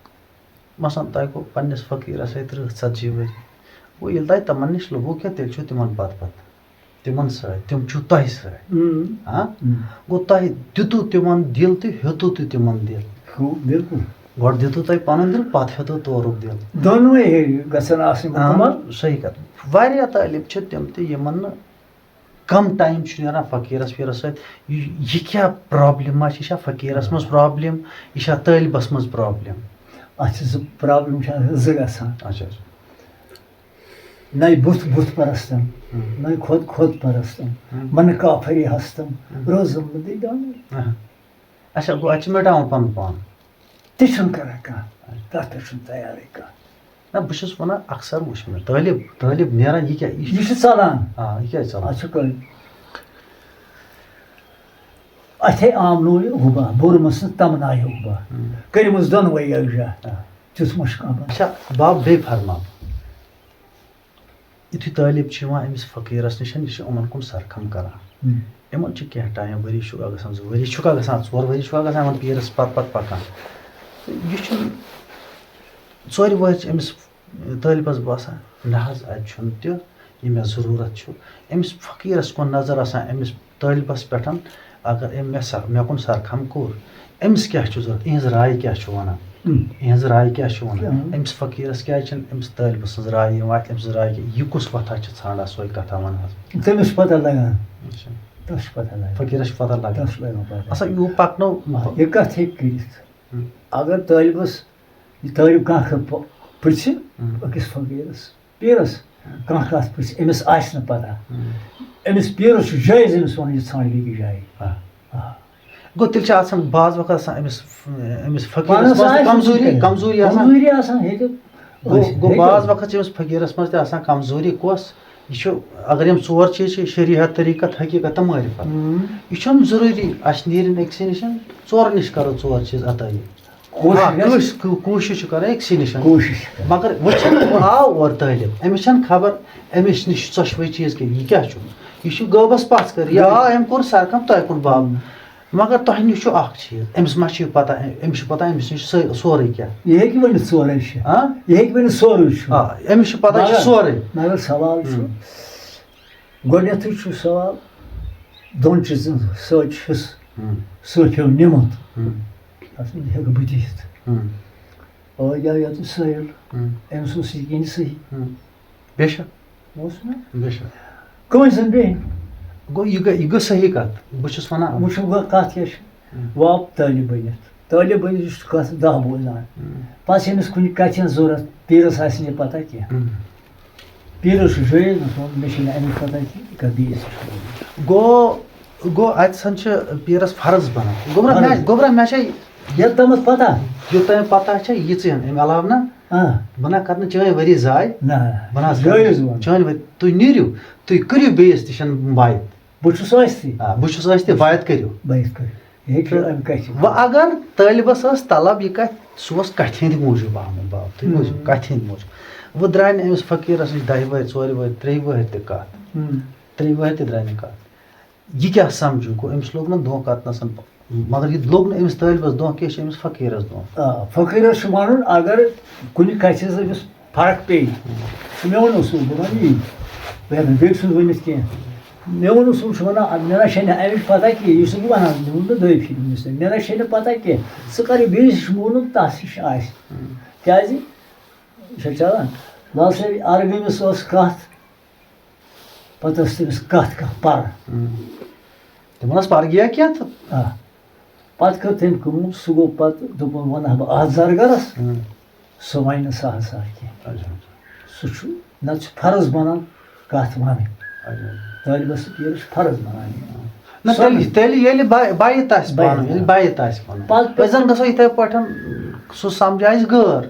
مثلاً تۄہہِ گوٚو پنٛنِس فقیٖرَس سۭتۍ تٕرٛہ ژَتجی ؤری، گوٚو ییٚلہِ تۄہہِ تِمَن نِش لوٚبوُ کینٛہہ، تیٚلہِ چھُو تِمَن پَتہٕ پَتہٕ، تِمَن سۭتۍ، تِم چھُو تۄہہِ سۭتۍ۔ اۭں۔ ہاں؟ اۭں۔ گوٚو تۄہہِ دیُتوُ تِمَن دِل تہٕ ہیوٚتوُ تہِ تِمَن دِل۔ ہُہ، بِلکُل۔ گۄڈٕ دِتوٕ تۄہہِ پَنُن دِل، پَتہٕ ہیوٚتوٕ تورُک دِل۔ دۄنوَے ہیٚیہِ گژھن آسٕنۍ مُکمل۔ اہن، صحیح کَتھ۔ واریاہ طٲلب چھِ تِم تہِ، یِمَن نہٕ کَم ٹایم چھُ نیران فقیٖرَس ویٖرَس سۭتۍ۔ یہِ یہِ کیٛاہ پرٛابلِم ما چھِ؟ یہِ چھا فقیٖرَس منٛز پرٛابلِم؟ یہِ چھا طٲلبَس منٛز پرٛابلِم؟ اَتھ چھِ زٕ پرٛابلِم چھِ اَتھ زٕ گژھان۔ اچھا۔ نَے بُتھ بُتھ پرستن، ہم۔ نَے خۄد خۄد پرستن، ہم۔ من کافری ہستم، ہم۔ روزم نہٕ بیٚیہِ دۄنوَے۔ اہن۔ اچھا، گوٚو اَتہِ چھِ مِٹاوُن پَنُن پان۔ تہِ چھُنہٕ کران کانٛہہ، تَتھ پٮ۪ٹھ چھُنہٕ تیارٕے کانٛہہ۔ نہ، بہٕ چھُس وَنان، اکثر وٕچھ مےٚ طٲلب، طٲلب نیران، یہِ کیٛاہ، یہِ چھُ یہِ چھُ ژَلان۔ آ، یہِ کیٛازِ ژَلان؟ اَتھ چھُ کٲنۍ۔ اَتھے آمنو یہِ حُبا، بوٚرمُت سٕنٛز تمنا یہِ حُبا۔ ہم۔ کٔرمٕژ دۄنوَے یَکجاہ۔ آ۔ تیُتھ مُشکل۔ اچھا، باب بیٚیہِ فرماو۔ یُتھُے طٲلب چھُ یِوان أمِس فقیٖرَس نِش، یہِ چھُ یِمَن کُن سرخم کران۔ ہم۔ یِمَن چھُ کینٛہہ ٹایم، ؤری چھُکھا گژھان، زٕ ؤری چھُکھا گژھان، ژور ؤری چھُکھا گژھان یِمَن پیٖرَس پَتہٕ پَتہٕ پَکان۔ تہٕ یہِ چھُنہٕ، ژورِ وٕہٕرۍ چھِ أمِس طٲلبَس باسان، نہ حظ، اَتہِ چھُنہٕ تہِ، یہِ مےٚ ضروٗرت چھُ۔ أمِس فقیٖرَس کُن نظر آسان، أمِس طٲلبَس پٮ۪ٹھ، اگر أمۍ مےٚ سر-، مےٚ کُن سرخم کوٚر، أمِس کیٛاہ چھُ ضروٗرت؟ یِہٕنٛز راے کیٛاہ چھُ وَنان؟ ہم۔ یِہٕنٛز راے کیٛاہ چھُ وَنان؟ کیٛاہ وَنان؟ أمِس فقیٖرَس کیٛازِ چھِنہٕ أمِس طٲلبہٕ سٕنٛز راے یِوان اَتھِ؟ أمۍ سٕنٛز راے کیٛاہ؟ یہِ کُس وَتھا چھِ ژھانٛڈان، سۄے کَتھا وَنہٕ حظ۔ تٔمِس چھِ پَتہ لَگان۔ اچھا۔ تَس چھِ پَتہ لَگان۔ فقیٖرَس چھِ پَتہ لَگان۔ تَس چھِ لَگان پَتہ۔ اَصٕل، یہِ پَکنو۔ آ، یہِ کَتھ ہیٚکہِ کٔرِتھ؟ ہم۔ اگر طٲلبَس یہِ طٲلب کانٛہہ کَتھ پ-، پِرٛژھِ ہم۔ أکِس فقیٖرَس، پیٖرَس کانٛہہ کَتھ پِرٛژھِ، أمِس آسہِ نہٕ پَتہ۔ ہم۔ أمِس پیٖرَس چھُ جٲیِز أمِس وَنُن، یہِ ژھانٛڈ بیٚکِس جایہِ۔ آ۔ آ۔ گوٚو، تیٚلہِ چھِ آسان بعض وقت آسان أمِس، أمِس فقیٖرَس پانَس منٛز تہِ آسہِ کمزوٗری، کینٛہہ۔ کمزوٗری آسان۔ کمزوٗری آسان ہیٚکہِ۔ گوٚو، آسہِ، گوٚو ہیٚکہِ۔ بعض وقت چھِ أمِس فقیٖرَس منٛز تہِ آسان کمزوٗری۔ کۄس؟ یہِ چھُ، اگر یِم ژور چیٖز چھِ، شریعت، طریٖقت، حقیٖقت تہٕ معرفت۔ ہم۔ یہِ چھُنہٕ ضروٗری اَسہِ نیرِن أکسٕے نِش، ژورَن نِش کَرو ژور چیٖز عطا یہِ۔ کوٗشِش آ، گژھِ۔ کٲش-، کو-، کوٗشِش چھُ کَران أکسٕے نِش۔ کوٗشِش چھِ کَران۔ مگر وۄنۍ چھَنہٕ، وۄنۍ آو اورٕ طٲلب، أمِس چھَنہٕ خبر أمِس نِش ژۄشوَے چیٖز کینٛہہ، یہِ کیٛاہ چھُ؟ یہِ چھُ غٲبَس پَژھ کٔر، یہِ آو، أمۍ کوٚر سرخم تۄہہِ کُن باب۔ مگر تۄہہِ نِش چھُ اَکھ چیٖز، أمِس ما چھِ یہِ پَتہ، أمِس چھُ پَتہ أمِس نِش سٲ-، سورُے کینٛہہ۔ یہِ ہیٚکہِ ؤنِتھ سورُے چھُ۔ ہاں؟ یہِ ہیٚکہِ ؤنِتھ سورُے چھُ۔ آ، أمِس چھُ پَتہ، یہِ چھُ مگر، سورُے۔ مگر سوال چھُ، ہم۔ گۄڈٕنیتھٕے چھُ سوال، دۄن چیٖزن سۭتۍ چھُس ہم۔ سۭتۍ ہیوٚو نِمُت۔ ہم۔ تَتھ منٛز ہیٚکہٕ بہٕ دِتھ۔ ہم۔ آ، یا یَتھ سٲیِل، ہم۔ أمِس اوس یہِ کِنہِ صحیح۔ ہم۔ بے شک۔ اوس نہ؟ بے شک۔ کٲنٛسہِ زَن بیٚہہِ۔ گوٚو، یہِ گٔے، یہِ گٔے صحیح کَتھ۔ بہٕ چھُس وَنان۔ وٕچھِو گۄڈٕ کَتھ کیٛاہ چھِ۔ ہم۔ وَب طٲلب بٔنِتھ۔ طٲلب بٔنِتھ یُس چھُ کَتھ دَہ بوزان۔ ہم۔ پَتہٕ چھِ أمِس کُنہِ کَتھِ ہِنٛز ضوٚرَتھ، پیٖرَس آسہِ نہٕ یہِ پَتہ کینٛہہ۔ ہم۔ پیٖرَس چھُ شٲعِر نہٕ سُنٛد، مےٚ چھِنہٕ اَمِچ پَتہ کینٛہہ، یہِ کَتھ بیٚیِس نِش وَنُن۔ گوٚو، گوٚو اَتہِ سَن چھِ پیٖرَس فرض بَنان۔ گوٚبرا، فرض۔ مےٚ، گوٚبرا، مےٚ چھےٚ یَتھ تامَتھ پَتہ۔ یوٚتام پَتہ چھےٚ یِژٕے ہَن، اَمہِ علاوٕ نہ۔ آ۔ بہٕ نہ کَرٕ نہٕ چٲنۍ ؤری ضایع۔ نہ، بہٕ نہ حظ جٲیِز کَرٕ وَن۔ چٲنۍ ؤری، تُہۍ نیٖرِو، تُہۍ کٔرِو بیٚیِس نِش بایعت۔ بہٕ چھُس ٲستھٕے۔ آ، بہٕ چھُس ٲستھٕے، بایعت کٔرِو۔ بہٕ یِتھ کٔنۍ۔ یہِ ہیٚکہِ اَمہِ کَتھِ۔ وۄنۍ اگر طٲلبَس ٲس طلب یہِ کَتھِ، سُہ اوس کَتھِ ہِنٛدِ موٗجوٗب آمُت باب، تُہۍ بوٗزِو، ہم۔ کَتھِ ہِنٛدِ موٗجوٗب۔ وۄنۍ درٛاے نہٕ أمِس فقیٖرَس نِش دَہہِ وٕہٕرۍ، ژورِ وٕہٕرۍ، ترٛیٚیہِ وٕہٕرۍ تہِ کَتھ۔ ہم۔ ترٛیٚیہِ وٕہٕرۍ تہِ درٛاے نہٕ کَتھ۔ یہِ کیٛاہ سَمجھُن گوٚو؟ أمِس لوٚگ نہٕ دھونٛکہٕ اَتنَسَن، مگر یہِ لوٚگ نہٕ أمِس طٲلبَس دھونٛکہٕ کینٛہہ، یہِ چھِ أمِس فقیٖرَس دھونٛکہٕ۔ آ، فقیٖرَس چھُ وَنُن، اگر کُنہِ کَتھِ ہِنٛز أمِس فرق پیٚیہِ، چھُ میون اصوٗل، بہٕ وَنہٕ یی، بہٕ ہٮ۪کہٕ نہٕ بیٚیہِ سُنٛد ؤنِتھ کینٛہہ۔ میون اصوٗل چھُ وَنان، مےٚ نہ چھےٚ نہٕ اَمِچ پَتہ کینٛہہ، یُس بہٕ وَنان، مےٚ ووٚن نہٕ دۄیہِ پھِرِ وٕنِس تہِ، مےٚ نہ چھےٚ نہٕ پَتہ کینٛہہ، ژٕ کَر یہِ بیٚیِس نِش، مےٚ ووٚنُن تَس نِش آسہِ۔ کیٛازِ؟ یہِ چھا چَلان؟ لال صٲب، اَرگٲمِس ٲس کَتھ، پَتہٕ ٲس تٔمِس کَتھ کانٛہہ پَرٕ۔ ہم۔ تِمَن ٲس پَرٕ گٔیا کینٛہہ تہٕ۔ آ۔ پَتہٕ کٔر تٔمۍ کٲم، سُہ گوٚو پَتہٕ، دوٚپُن، وَنہٕ ہا بہٕ اَتھ زَرگَرَس، ہم۔ سُہ وَنہِ نہٕ سَہَل سَہَل کینٛہہ۔ اچھا۔ سُہ چھُ، نَتہٕ چھُ فرض بَنان کَتھ وَنٕنۍ۔ اچھا۔ طٲلبَس تہٕ پیٖرَس چھُ فرض بَنان یہِ۔ نہ، سۄ تیٚلہِ، نہٕ۔ تیٚلہِ ییٚلہِ بَ-، بایعت آسہِ بایعت پَنُن، ییٚلہِ آسہِ۔ بایعت آسہِ پَنُن۔ پَتہٕ أسۍ زَن گژھو یِتھَے پٲٹھۍ، سُہ سَمجھِ اَسہِ غٲر۔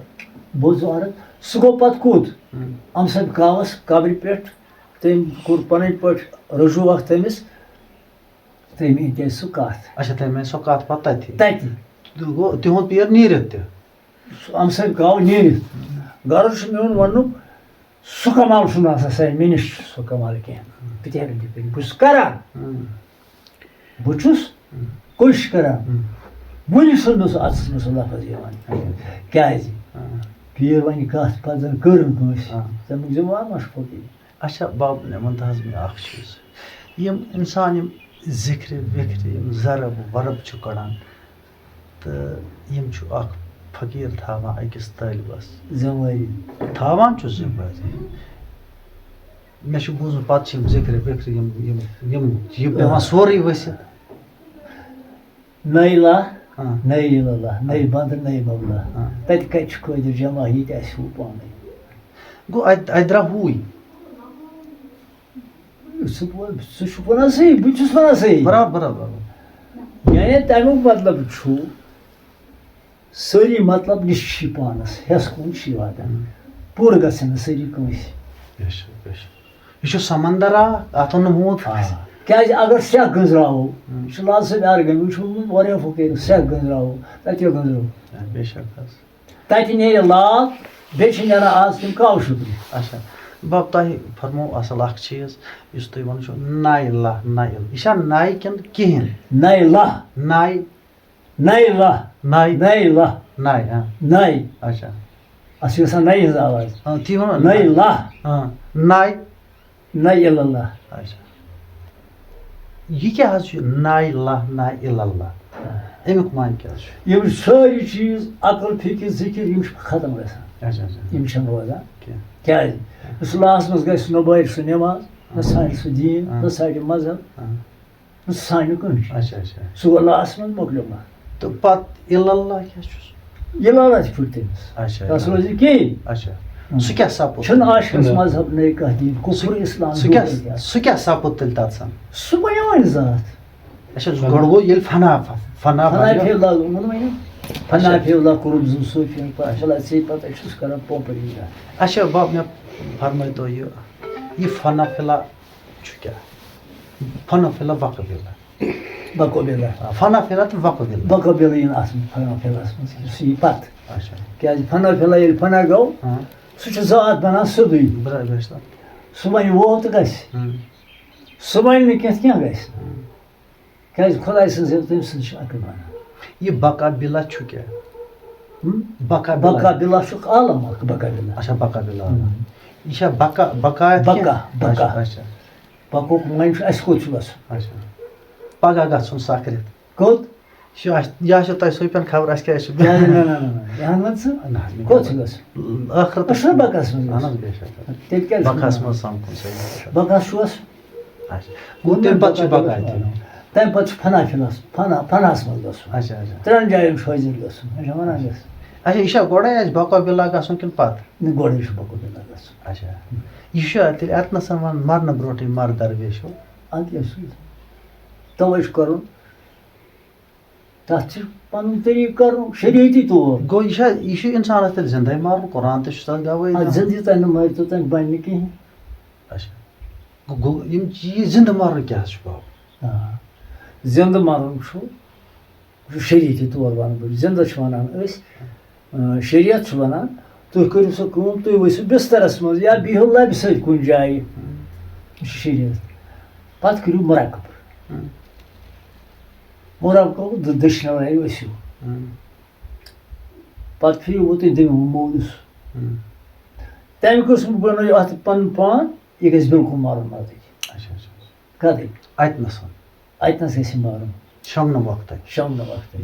بوٗزِو عرض، سُہ گوٚو پَتہٕ کوٚت؟ ہم۔ اَمہٕ سۭتۍ گاوَس قبرِ پٮ۪ٹھ، تٔمۍ کوٚر پَنٕنۍ پٲٹھۍ رجوع اَکھ تٔمِس، تٔمۍ أنۍ تیٚلہِ سُہ کَتھ۔ اچھا، تٔمۍ أنۍ سۄ کَتھ پَتہٕ تَتہِ۔ تَتہِ۔ تہٕ گوٚو تِہُنٛد پیٖر نیٖرِتھ تہِ۔ سُہ اَمہٕ سۭتۍ گاو نیٖرِتھ۔ غرض چھُ میون وَننُک، سُہ کمال چھُنہٕ آسان سانہِ مےٚ نِش چھُ سُہ کمال کینٛہہ۔ بہٕ تہِ ہٮ۪کہٕ نہٕ کٔرِتھ۔ بہٕ چھُس کران۔ ہم۔ بہٕ چھُس ہم۔ کوٗشِش کران۔ ہم۔ وُنہِ چھُنہٕ مےٚ سُہ اَتھَس منٛز سُہ لفظ یِوان۔ کیٛازِ؟ ہم۔ پیٖر وَنہِ کَتھ پَتہٕ زَن کٔر نہٕ کٲنٛسہِ۔ ہم۔ تَمیُک ذِمہٕ وار ما چھُ فقیٖر؟ اچھا باب، مےٚ وَن تہٕ حظ مےٚ اَکھ چیٖز۔ یِم اِنسان یِم ذِکرِ وِکرِ، یِم ضرب ورب چھُ کَڑان، تہٕ یِم چھُ اَکھ فقیٖر تھاوان أکِس طٲلبَس؟ ذمہٕ وٲری۔ تھاوان چھُ ذمہٕ وٲری۔ مےٚ چھُ بوٗزمُت، پَتہٕ چھِ یِم ذِکرِ وِکرِ، یِم، یِم، یِم، یہِ پٮ۪وان آ۔ سورُے ؤسِتھ۔ نَے لا، آ۔ نَے اِلا اللہ، نَے بنٛدٕ، نَے مولا۔ آ۔ تَتہِ کَتہِ چھُ قٲدِر جمع، یہِ تہِ آسہِ ہُہ پانَے۔ گوٚو اَتہِ، اَتہِ درٛاو ہُے۔ ژٕ وَن، ژٕ چھُکھ وَنان صحیح، بہٕ تہِ چھُس وَنان صحیح۔ برابر، برابر، برابر۔ یعنی تَمیُک مطلب چھُ، سٲری مطلب نِش چھِ پانَس، ہٮ۪س کُن چھِ واتان۔ ہم۔ پوٗرٕ گژھن نہٕ سٲری کٲنٛسہِ۔ بے شک، بے شک۔ یہِ چھُ سمندر اکھ، اَتھ وَنہٕ نہٕ موت آ۔ کھسہِ۔ کیٛازِ اگر سٮ۪کھ گٔنٛزراوو، ہم۔ یہِ چھُ لال صٲب یار گٔمٕتۍ، وٕچھُن واریاہ فقیٖر، سٮ۪کھ گٔنٛزراوو، تَتہِ کیٛاہ گٔنٛزراوو؟ بے شک حظ۔ تَتہِ نیرِ لال، بیٚیہِ چھِ نیران آز تِم کاوٕ شُترِ۔ اچھا۔ بَب، تۄہہِ فرموو اَصٕل اَکھ چیٖز، یُس تُہۍ وَنان چھِو، نَے لَہ، نَے اِل۔ یہِ چھا نَے کِنہٕ کِہیٖنۍ؟ نَے لَہ۔ نَے۔ نَے لَہ۔ نَے۔ نَے لَہ۔ نَے، ہاں۔ نَے۔ اچھا۔ اَتھ چھِ گژھان نَے ہِنٛز آواز۔ ہاں، تی وَنان۔ نَے لَہ۔ ہاں، نَے۔ نَے اِلا اللہ۔ اچھا۔ یہِ کیٛاہ حظ چھُ نَے لَہ، نَے اِلا اللہ؟ اَمیُک معنی کیٛاہ حظ چھُ؟ یِم سٲری چیٖز، عقل، فِکر، ذِکر، یِم چھِ ختم گژھان۔ اچھا، اچھا۔ یِم چھِنہٕ روزان کینٛہہ۔ کیٛازِ؟ یُس لَہَس منٛز گژھِ، نہ بَرِ سُہ نٮ۪ماز، نہ ژھانٛڈِ سُہ دیٖن، نہ ژھانٛڈِ مذہب، نہ ژھانٛڈِ کُنہِ جایہِ۔ اچھا، اچھا۔ سُہ گوٚو لَہَس منٛز مۄکلیو مسلہٕ۔ تہٕ پَتہٕ اِلا اللہ کیٛاہ چھُس؟ اِلا اللہ تہِ پھُٹہِ تٔمِس۔ اچھا، تَس اِلا۔ روزِ کِہیٖنۍ۔ اچھا۔ ہُم۔ سُہ کیٛاہ سَپُد؟ چھُنہٕ آشکَس مذہب نَے کانٛہہ دیٖن، کُفُر، سُہ، اِسلام، سُہ کیٛاہ، کُفُر کیٛاہ؟ سُہ کیٛاہ سَپُد تیٚلہِ تَتھ سَن؟ سُہ بَنیو وۄنۍ ذات۔ اچھا، گۄڈٕ گوٚو ییٚلہِ فنا، فنا فنا بَنیو۔ فی اللہ ووٚن وۄنۍ۔ فنا اچھا۔ فی اللہ کوٚرُن زٕ صوٗفیَن پَتہٕ، اچھا۔ وَلہٕ ژے پَتہٕ چھُس کَران پوپَر یہِ۔ اچھا، بَب، مےٚ فرمٲیتو یہِ، یہِ فنا فی اللہ چھُ کیٛاہ؟ فنا فی اللہ، وقف اللہ۔ بقوبیلہ۔ آ، فنا فی اللہ تہٕ وقف اللہ۔ بقوبیلہ یِن اَتھ منٛز، فنا فی اللہَس منٛز، سُہ یی پَتہٕ۔ اچھا۔ کیٛازِ فنا فی اللہ ییٚلہِ فنا گوٚو، ہاں۔ سُہ چھُ ذات بَنان سیوٚدُے۔ برابر چھُ۔ سُہ وَنہِ ووت تہٕ گژھِ۔ ہاں۔ سُہ وَنہِ نہٕ کینٛہہ، کینٛہہ گژھِ۔ ہاں۔ کیٛازِ خۄداے سٕنٛز ییٚلہِ تٔمۍ سٕنٛز چھِ اَکٕے معنی۔ یہِ بقا بِلا چھُ کیٛاہ؟ ہُم؟ بقا بِلا۔ بقا بِلا چھُکھ عالم اَکھ، بقا بِلا۔ اچھا، بقا بِلا۔ ہُم۔ یہِ چھا بقا، بقا کینٛہہ؟ بقا، بقا۔ اچھا، اچھا۔ بقاہُک معنی چھُ اَسہِ کوٚت چھُ گژھُن۔ اچھا۔ پگاہ گژھُن سَکھ رٮ۪تھ۔ کوٚت؟ یہِ چھُ اَسہِ، یہِ ہا چھُ تۄہہِ سۭتۍ پٮ۪ن خبر، اَسہِ کیٛاہ چھُ؟ نہ، نہ، نہ، نہ، نہ۔ یہِ ہن وَن ژٕ۔ نہ حظ، مےٚ کوٚت چھُ گژھُن؟ ٲخرتس اَسہِ چھُنہ منٛز۔ بقاہَس منٛز اَہَن حظ، گژھُن۔ بے شک۔ تیٚلہِ کیٛازِ چھُنہٕ بقاہَس وَنان؟ منٛز سَمکھُن صحیح۔ بقاہَس چھُ گژھُن۔ اچھا۔ گوٚو تَمہِ پَتہٕ چھُ بقا تہِ۔ تَمہِ پَتہٕ چھُ فنا فِلَس، فنا، فناہَس منٛز گژھُن۔ اچھا، اچھا۔ ترٛٮ۪ن جایَن چھُ حٲضِر گژھُن۔ اچھا، وَنان گژھِ۔ اچھا، یہِ چھا گۄڈَے اَسہِ بقا بِلا گژھُن کِنہٕ پَتہٕ؟ نہ، گۄڈَے چھُ بقا بِلا گژھُن۔ اچھا۔ یہِ چھُ تیٚلہِ اَتنَس وَنان، مَرنہٕ برونٛٹھٕے مَر درویشو۔ اَدٕ کیٛاہ چھُ؟ تَوَے چھُ کَرُن۔ تَتھ چھُ پَنُن طریٖقہٕ کَرُن شریعتی طور۔ گوٚو یہِ چھا، یہِ چھُ اِنسانَس تیٚلہِ زِندَے مَرُن، قرآن تہِ چھُ تَتھ گواہی اَدٕ دِوان۔ زِندٕ یہِ تۄہہِ نہٕ مٲرِو، تۄہہِ بَنہِ نہٕ کِہیٖنۍ۔ اچھا۔ گوٚو، گوٚو یِم چیٖز زِندٕ مَرُن کیٛاہ حظ چھُ باب؟ آ۔ زِندٕ مَرُن چھُ، یہِ چھُ شریعتی طور وَنہٕ بہٕ، زِندٕ چھِ وَنان أسۍ، آ، شریعت چھُ وَنان، تُہۍ کٔرِو سۄ کٲم، تُہۍ ؤسِو بِستَرَس منٛز یا بِہِو لَبہِ سۭتۍ کُنہِ جایہِ۔ یہِ چھُ شریعت۔ پَتہٕ کٔرِو مُراقبہٕ۔ ہُم۔ مُراقبہٕ گوٚو دٔ-، دٔچھنہِ لَرِ ؤسِو۔ ہُم۔ پَتہٕ پھِرِو تُہۍ دٔیمہِ موٗدِس۔ ہُم۔ تَمہِ قٕسمُک بَنٲیِو اَتھ پَنُن پان، یہِ گژھِ بِلکُل مَرُن اَتٮ۪تھ۔ اچھا، اچھا۔ کَتٕے؟ اَتہِ نَسَن۔ اَتہِ نَس گژھِ مَرُن۔ شۄنٛگنہٕ وقتَے۔ شۄنٛگنہٕ وقتَے۔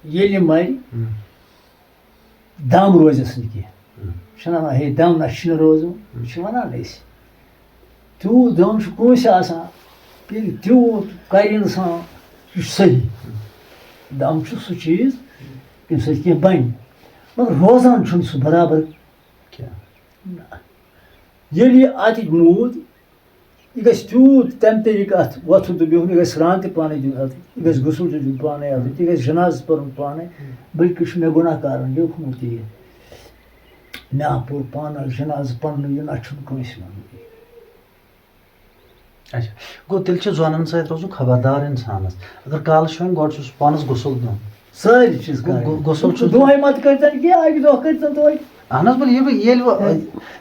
ییٚلہِ یہِ مَرِ، ہُم۔ دم روزٮ۪س نہٕ کینٛہہ۔ ہُم۔ چھِنہ وَنان، ہے، دم نہ چھِنہٕ روزُن، ہُم۔ چھِ وَنان أسۍ۔ تیوٗت دم چھُ کٲنٛسہِ آسان، ییٚلہِ تیوٗت کَرِ اِنسان، سُہ چھُ صحیح۔ ہُم۔ دم چھُ سُہ چیٖز، ییٚمہِ سۭتۍ کینٛہہ بَنہِ۔ مگر روزان چھُنہٕ سُہ برابر۔ کینٛہہ۔ نہ۔ ییٚلہِ یہِ اَتِتھ موٗد، یہِ گژھِ تیوٗت تَمہِ طریٖقہٕ اَتھ وۄتھُن تہٕ بِہُن، یہِ گژھِ سرٛان تہِ پانَے دیُن اَتھ، یہِ گژھِ غسل تہِ دیُن پانَے اَتھ، یہِ گژھِ جنازٕ پَرُن پانَے، بلکہِ چھُ مےٚ گُناہ کارَن لیوٗکھمُت یہِ۔ مےٚ ہا پوٚر پانہٕ جنازٕ پَرنُے، یہِ نہ چھُنہٕ کٲنٛسہِ وَنُن۔ اچھا، گوٚو تیٚلہِ چھُ زۄنَن سۭتۍ روزُن خبردار اِنسانَس۔ اگر کالہٕ شۄنٛگہِ، گۄڈٕ چھُس پانَس غسل دیُن۔ سٲری چیٖز گوٚو، کَرٕنۍ۔ گوٚو، غسل چھُ دۄہَے مَتہٕ کٔرۍتَن کینٛہہ، اَکہِ دۄہ کٔرۍتَن توتہِ۔ اہن حظ، بَلہِ ییٚلہِ بہٕ، ییٚلہِ بہٕ،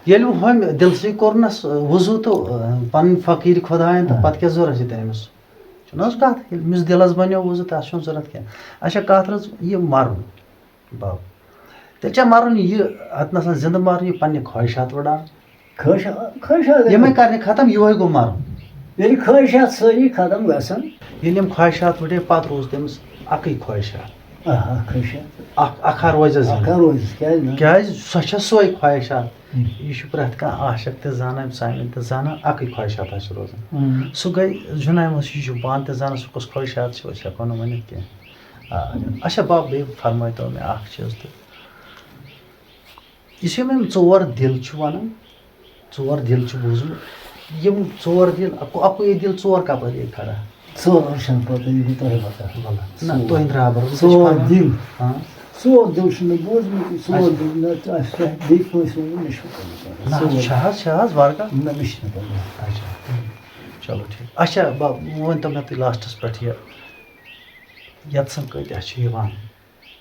ییٚلہِ بہٕ ہُمہِ دِلسٕے کوٚرنَس وضوٗ تہٕ، آ، پَنٕنۍ فقیٖر خۄدایَن تہٕ آ۔ پَتہٕ کیٛاہ ضوٚرَتھ چھِ تٔمِس؟ چھُنہٕ حظ کَتھ، ییٚلہِ أمِس دِلَس بَنیو وضوٗ تہٕ اَتھ چھُنہٕ ضوٚرَتھ کینٛہہ۔ اچھا، کَتھ رٕژ یہِ مَرُن، بَب، تیٚلہِ چھا مَرُن یہِ، اَتہِ نَسَن زِندٕ مَرُن یہِ پنٛنہِ خواہشات وٕڑان؟ خٲہِشا-، خٲہِشات گٔے یِمَے ختم۔ کَرنہِ ختم، یِہوٚے گوٚو مَرُن۔ ییٚلہِ خٲہِشات سٲری ختم گژھن۔ ییٚلہِ یِم خواہشات وٕڑے، پَتہٕ روٗز تٔمِس اَکٕے خواہشات۔ آ، اکھ خٲہِشات۔ اکھ اکھ ہا روزٮ۪س اکھ زِندٕ۔ ہا روزٮ۪س، کیٛازِ نہٕ؟ کیٛازِ سۄ چھےٚ سۄے خواہشات۔ ہم۔ یہِ چھُ پرٛٮ۪تھ کانٛہہ عاشق تہِ زانان، سامعیٖن تہِ زانان، اَکٕے خواہشات حظ چھِ روزان۔ ہم۔ سُہ گٔے جُنیمس، یہِ چھُ پانہٕ تہِ زانان سُہ کُس خٲہِشات چھِ، أسۍ ہٮ۪کو نہٕ ؤنِتھ کینٛہہ۔ آ، اچھا بب، بیٚیہِ فرمٲیتو مےٚ اَکھ چیٖز تہٕ، یُس یِم یِم ژور دِل چھِ وَنان، ژور دِل چھِ بوٗزمُت، یِم ژور دِل، اَکُ اَکُے دِل ژور کَپٲرۍ گٔے کھڑا؟ ژور چھَنہٕ پَتہ، یہِ گوٚو تۄہہِ پَتہ۔ نہ، تُہٕنٛدِ رابر ژور دِل۔ ہاں۔ ژور دِل چھُ مےٚ بوٗزمُتٕے، ژور اچھا۔ دِل نہ تہٕ آسہِ تۄہہِ بیٚیہِ کٲنٛسہِ ووٚنمُت، مےٚ چھُنہٕ پَتہ۔ نہ، ژور۔ چھِ حظ، چھِ حظ ورقہ؟ نہ، مےٚ چھِنہٕ پَتہ۔ اچھا، چلو ٹھیٖک۔ اچھا، بہ-، وۄنۍ ؤنۍ تو مےٚ تُہۍ لاسٹَس پٮ۪ٹھ یہِ، یَتھ سَن کۭتیٛاہ چھِ یِوان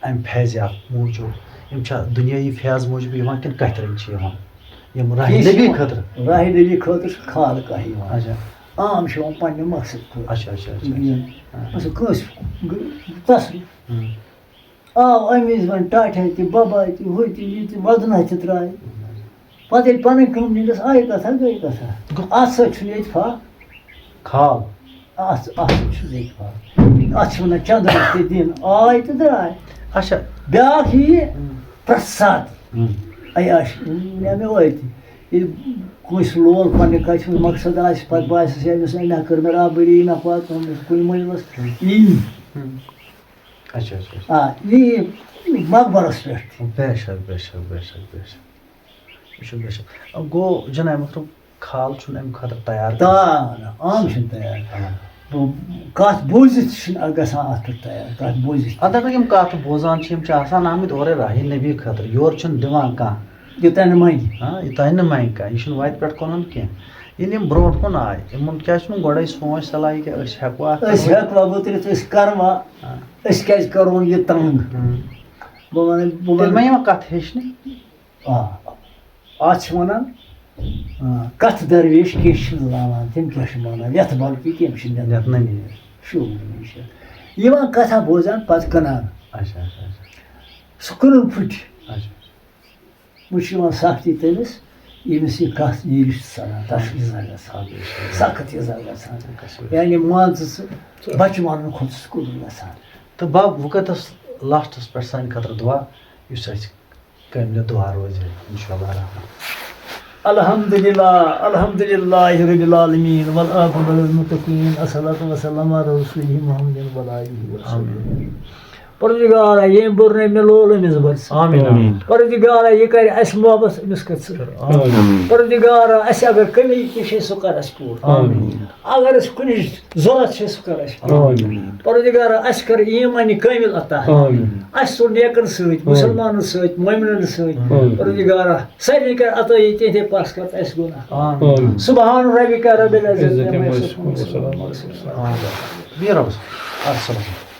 اَمہِ فیضِ یافتہٕ موٗجوٗب؟ یِم چھا دُنیٲیی فیض موٗجوٗب یِوان کِنہٕ کَتھِ رٔنٛگۍ چھِ یِوان یِم راہِ کینٛہہ نبی چھِ خٲطرٕ؟ راہِ نبی خٲطرٕ چھِ خال کانٛہہ یِوان۔ اچھا۔ عام چھِ یِوان پنٛنہِ مقصد خٲطرٕ۔ اچھا، اچھا، اچھا۔ یِم ہاں۔ مثلاً کٲنٛسہِ گ-، تصویر۔ ہم۔ آو اَمہِ وِزِ وۄنۍ ٹاٹھے تہِ، بَباے تہِ، ہُہ تہِ، یہِ تہِ، وَدنہ تہِ ترٛایہِ۔ پَتہٕ ییٚلہِ پَنٕنۍ کٲم نیٖرِس، آیہِ کَتھا، گٔے کَتھا۔ اَتھ سۭتۍ چھُنہٕ ییٚتہِ فا-، خال۔ اَتھ اَتھ سۭتۍ چھُنہٕ ییٚتہِ فا-، اَتھ چھِ وَنان چَندَن تہِ دِن، آے تہٕ درٛاے۔ اچھا۔ بیٛاکھ یہِ ہم۔ پرٛٮ۪تھ ساتہٕ۔ ہم۔ عیاش، مےٚ مےٚ وٲتۍ۔ ییٚلہِ کٲنٛسہِ لول پننہِ کتھِ ہُنٛد مقصد آسہِ، پتہٕ باسٮ۪س، ہے، أمِس أمۍ ہا کٔر مےٚ رابٔری، مےٚ واتنوو أمِس کُنہِ مٔنزلس۔ یی۔ ہم۔ اچھا، اچھا، اچھا۔ آ، یی مقبرس پٮ۪ٹھ تہِ۔ بے شک، بے شک، بے شک، بے شک۔ یہِ چھُ بے شک۔ گوٚو جناب محترم، خال چھُنہٕ اَمہِ خٲطرٕ تیار۔ تا نہ، عام چھُنہٕ تیار۔ آ۔ بہٕ، کتھ بوٗزِتھ چھِنہٕ گژھان اتھ پٮ۪ٹھ تیار، کتھ بوٗزِتھ۔ اَتھ دَپان یِم کَتھ بوزان چھِ، یِم چھِ آسان آمٕتۍ اورَے راہہِ نبی خٲطرٕ، یورٕ چھُنہٕ دِوان کانٛہہ۔ یوٚتام نہٕ منگہِ۔ ہاں، یوٚتام نہٕ منگہِ کانٛہہ، یہِ چھُنہٕ وَتہِ پٮ۪ٹھ کٕنُن کینٛہہ۔ ییٚلہِ یِم برونٛٹھ کُن آے، یِمَن کیٛازِ چھُنہٕ گۄڈَے سونٛچ صلاح یہِ کہِ أسۍ ہٮ۪کوا اَتھ أسۍ کَرو؟ ہٮ۪کوا گُزرِتھ، أسۍ کروا، ہاں۔ أسۍ کیٛازِ کرون یہِ تنگ؟ ہم۔ بہٕ وَنہٕ، بہٕ تیٚلہِ ما وَنہٕ، یِوان کَتھ ہیٚچھنہِ؟ آ، اَتھ چھِ وَنان، آ، کَتھ درویش کینٛہہ چھِنہٕ زانان، تِم کیٛاہ چھِ وَنان، یَتھ بَلکہِ کینٛہہ چھِنہٕ یَتھ نہٕ نیرِ۔ شوٗب نہٕ یہِ چھِ۔ یِوان کَتھا بوزان، پَتہٕ کٕنان۔ اچھا، اچھا، اچھا۔ سُہ کٕنُن پھٕٹہِ۔ اچھا۔ وۄنۍ چھُ یِوان سختی تٔمِس، ییٚمِس یہِ کَتھ نیرِ چھِ ژَلان، تَتھ چھُ اِزا گژھان، سخت اِزا گژھان۔ یعنی مان ژٕ ژٕ بَچہٕ مَرنہٕ کھۄتہٕ چھُ سُہ کُنُن گژھان۔ تہٕ بَب، وۄنۍ کَتَس لاسٹَس پٮ۪ٹھ سانہِ خٲطرٕ دُعا، یُس اَسہِ قٲبلِ دُعا روزِ، اِنشاء اللہ الرحمن۔ الحمدللہ، الحمدللہ رب العالمین، والعاقبۃ للمتقین، الصلاۃ والسلام علی رسولہ محمد وعلی آلہ وصحبہ۔ پروردگارا، ییٚمۍ بوٚر نہٕ مےٚ لول أمِس بٔر ژٕ۔ آمین، آمین۔ پروردگارا، یہِ کرِ اَسہِ محبت، أمِس کر ژٕ۔ آمین۔ پروردگارا، اَسہِ اگر کمی تہِ چھے، سُہ کر اَسہِ پوٗرٕ۔ آمین۔ اگر اَسہِ کُنِچ ضوٚرتھ چھے، سُہ کر اَسہِ پوٗرٕ۔ آمین۔ پروردگارا، اَسہِ کر ایٖمانِ کٲمِل عطا۔ آمین۔ اَسہِ ژوٚل نیکن سۭتۍ، مُسلمانن سۭتۍ، مومنن سۭتۍ۔ آمین۔ پروردگارا، سٲلِم کر عطٲیی تِہنٛدے پاس کر تہٕ اَسہِ گۄناہ۔ آمین۔ سبحان ربک رب العزت عزت عما عما یصفون۔ یصفون۔ آمین۔ بِہِو رۄبَس۔ السلام علیکم۔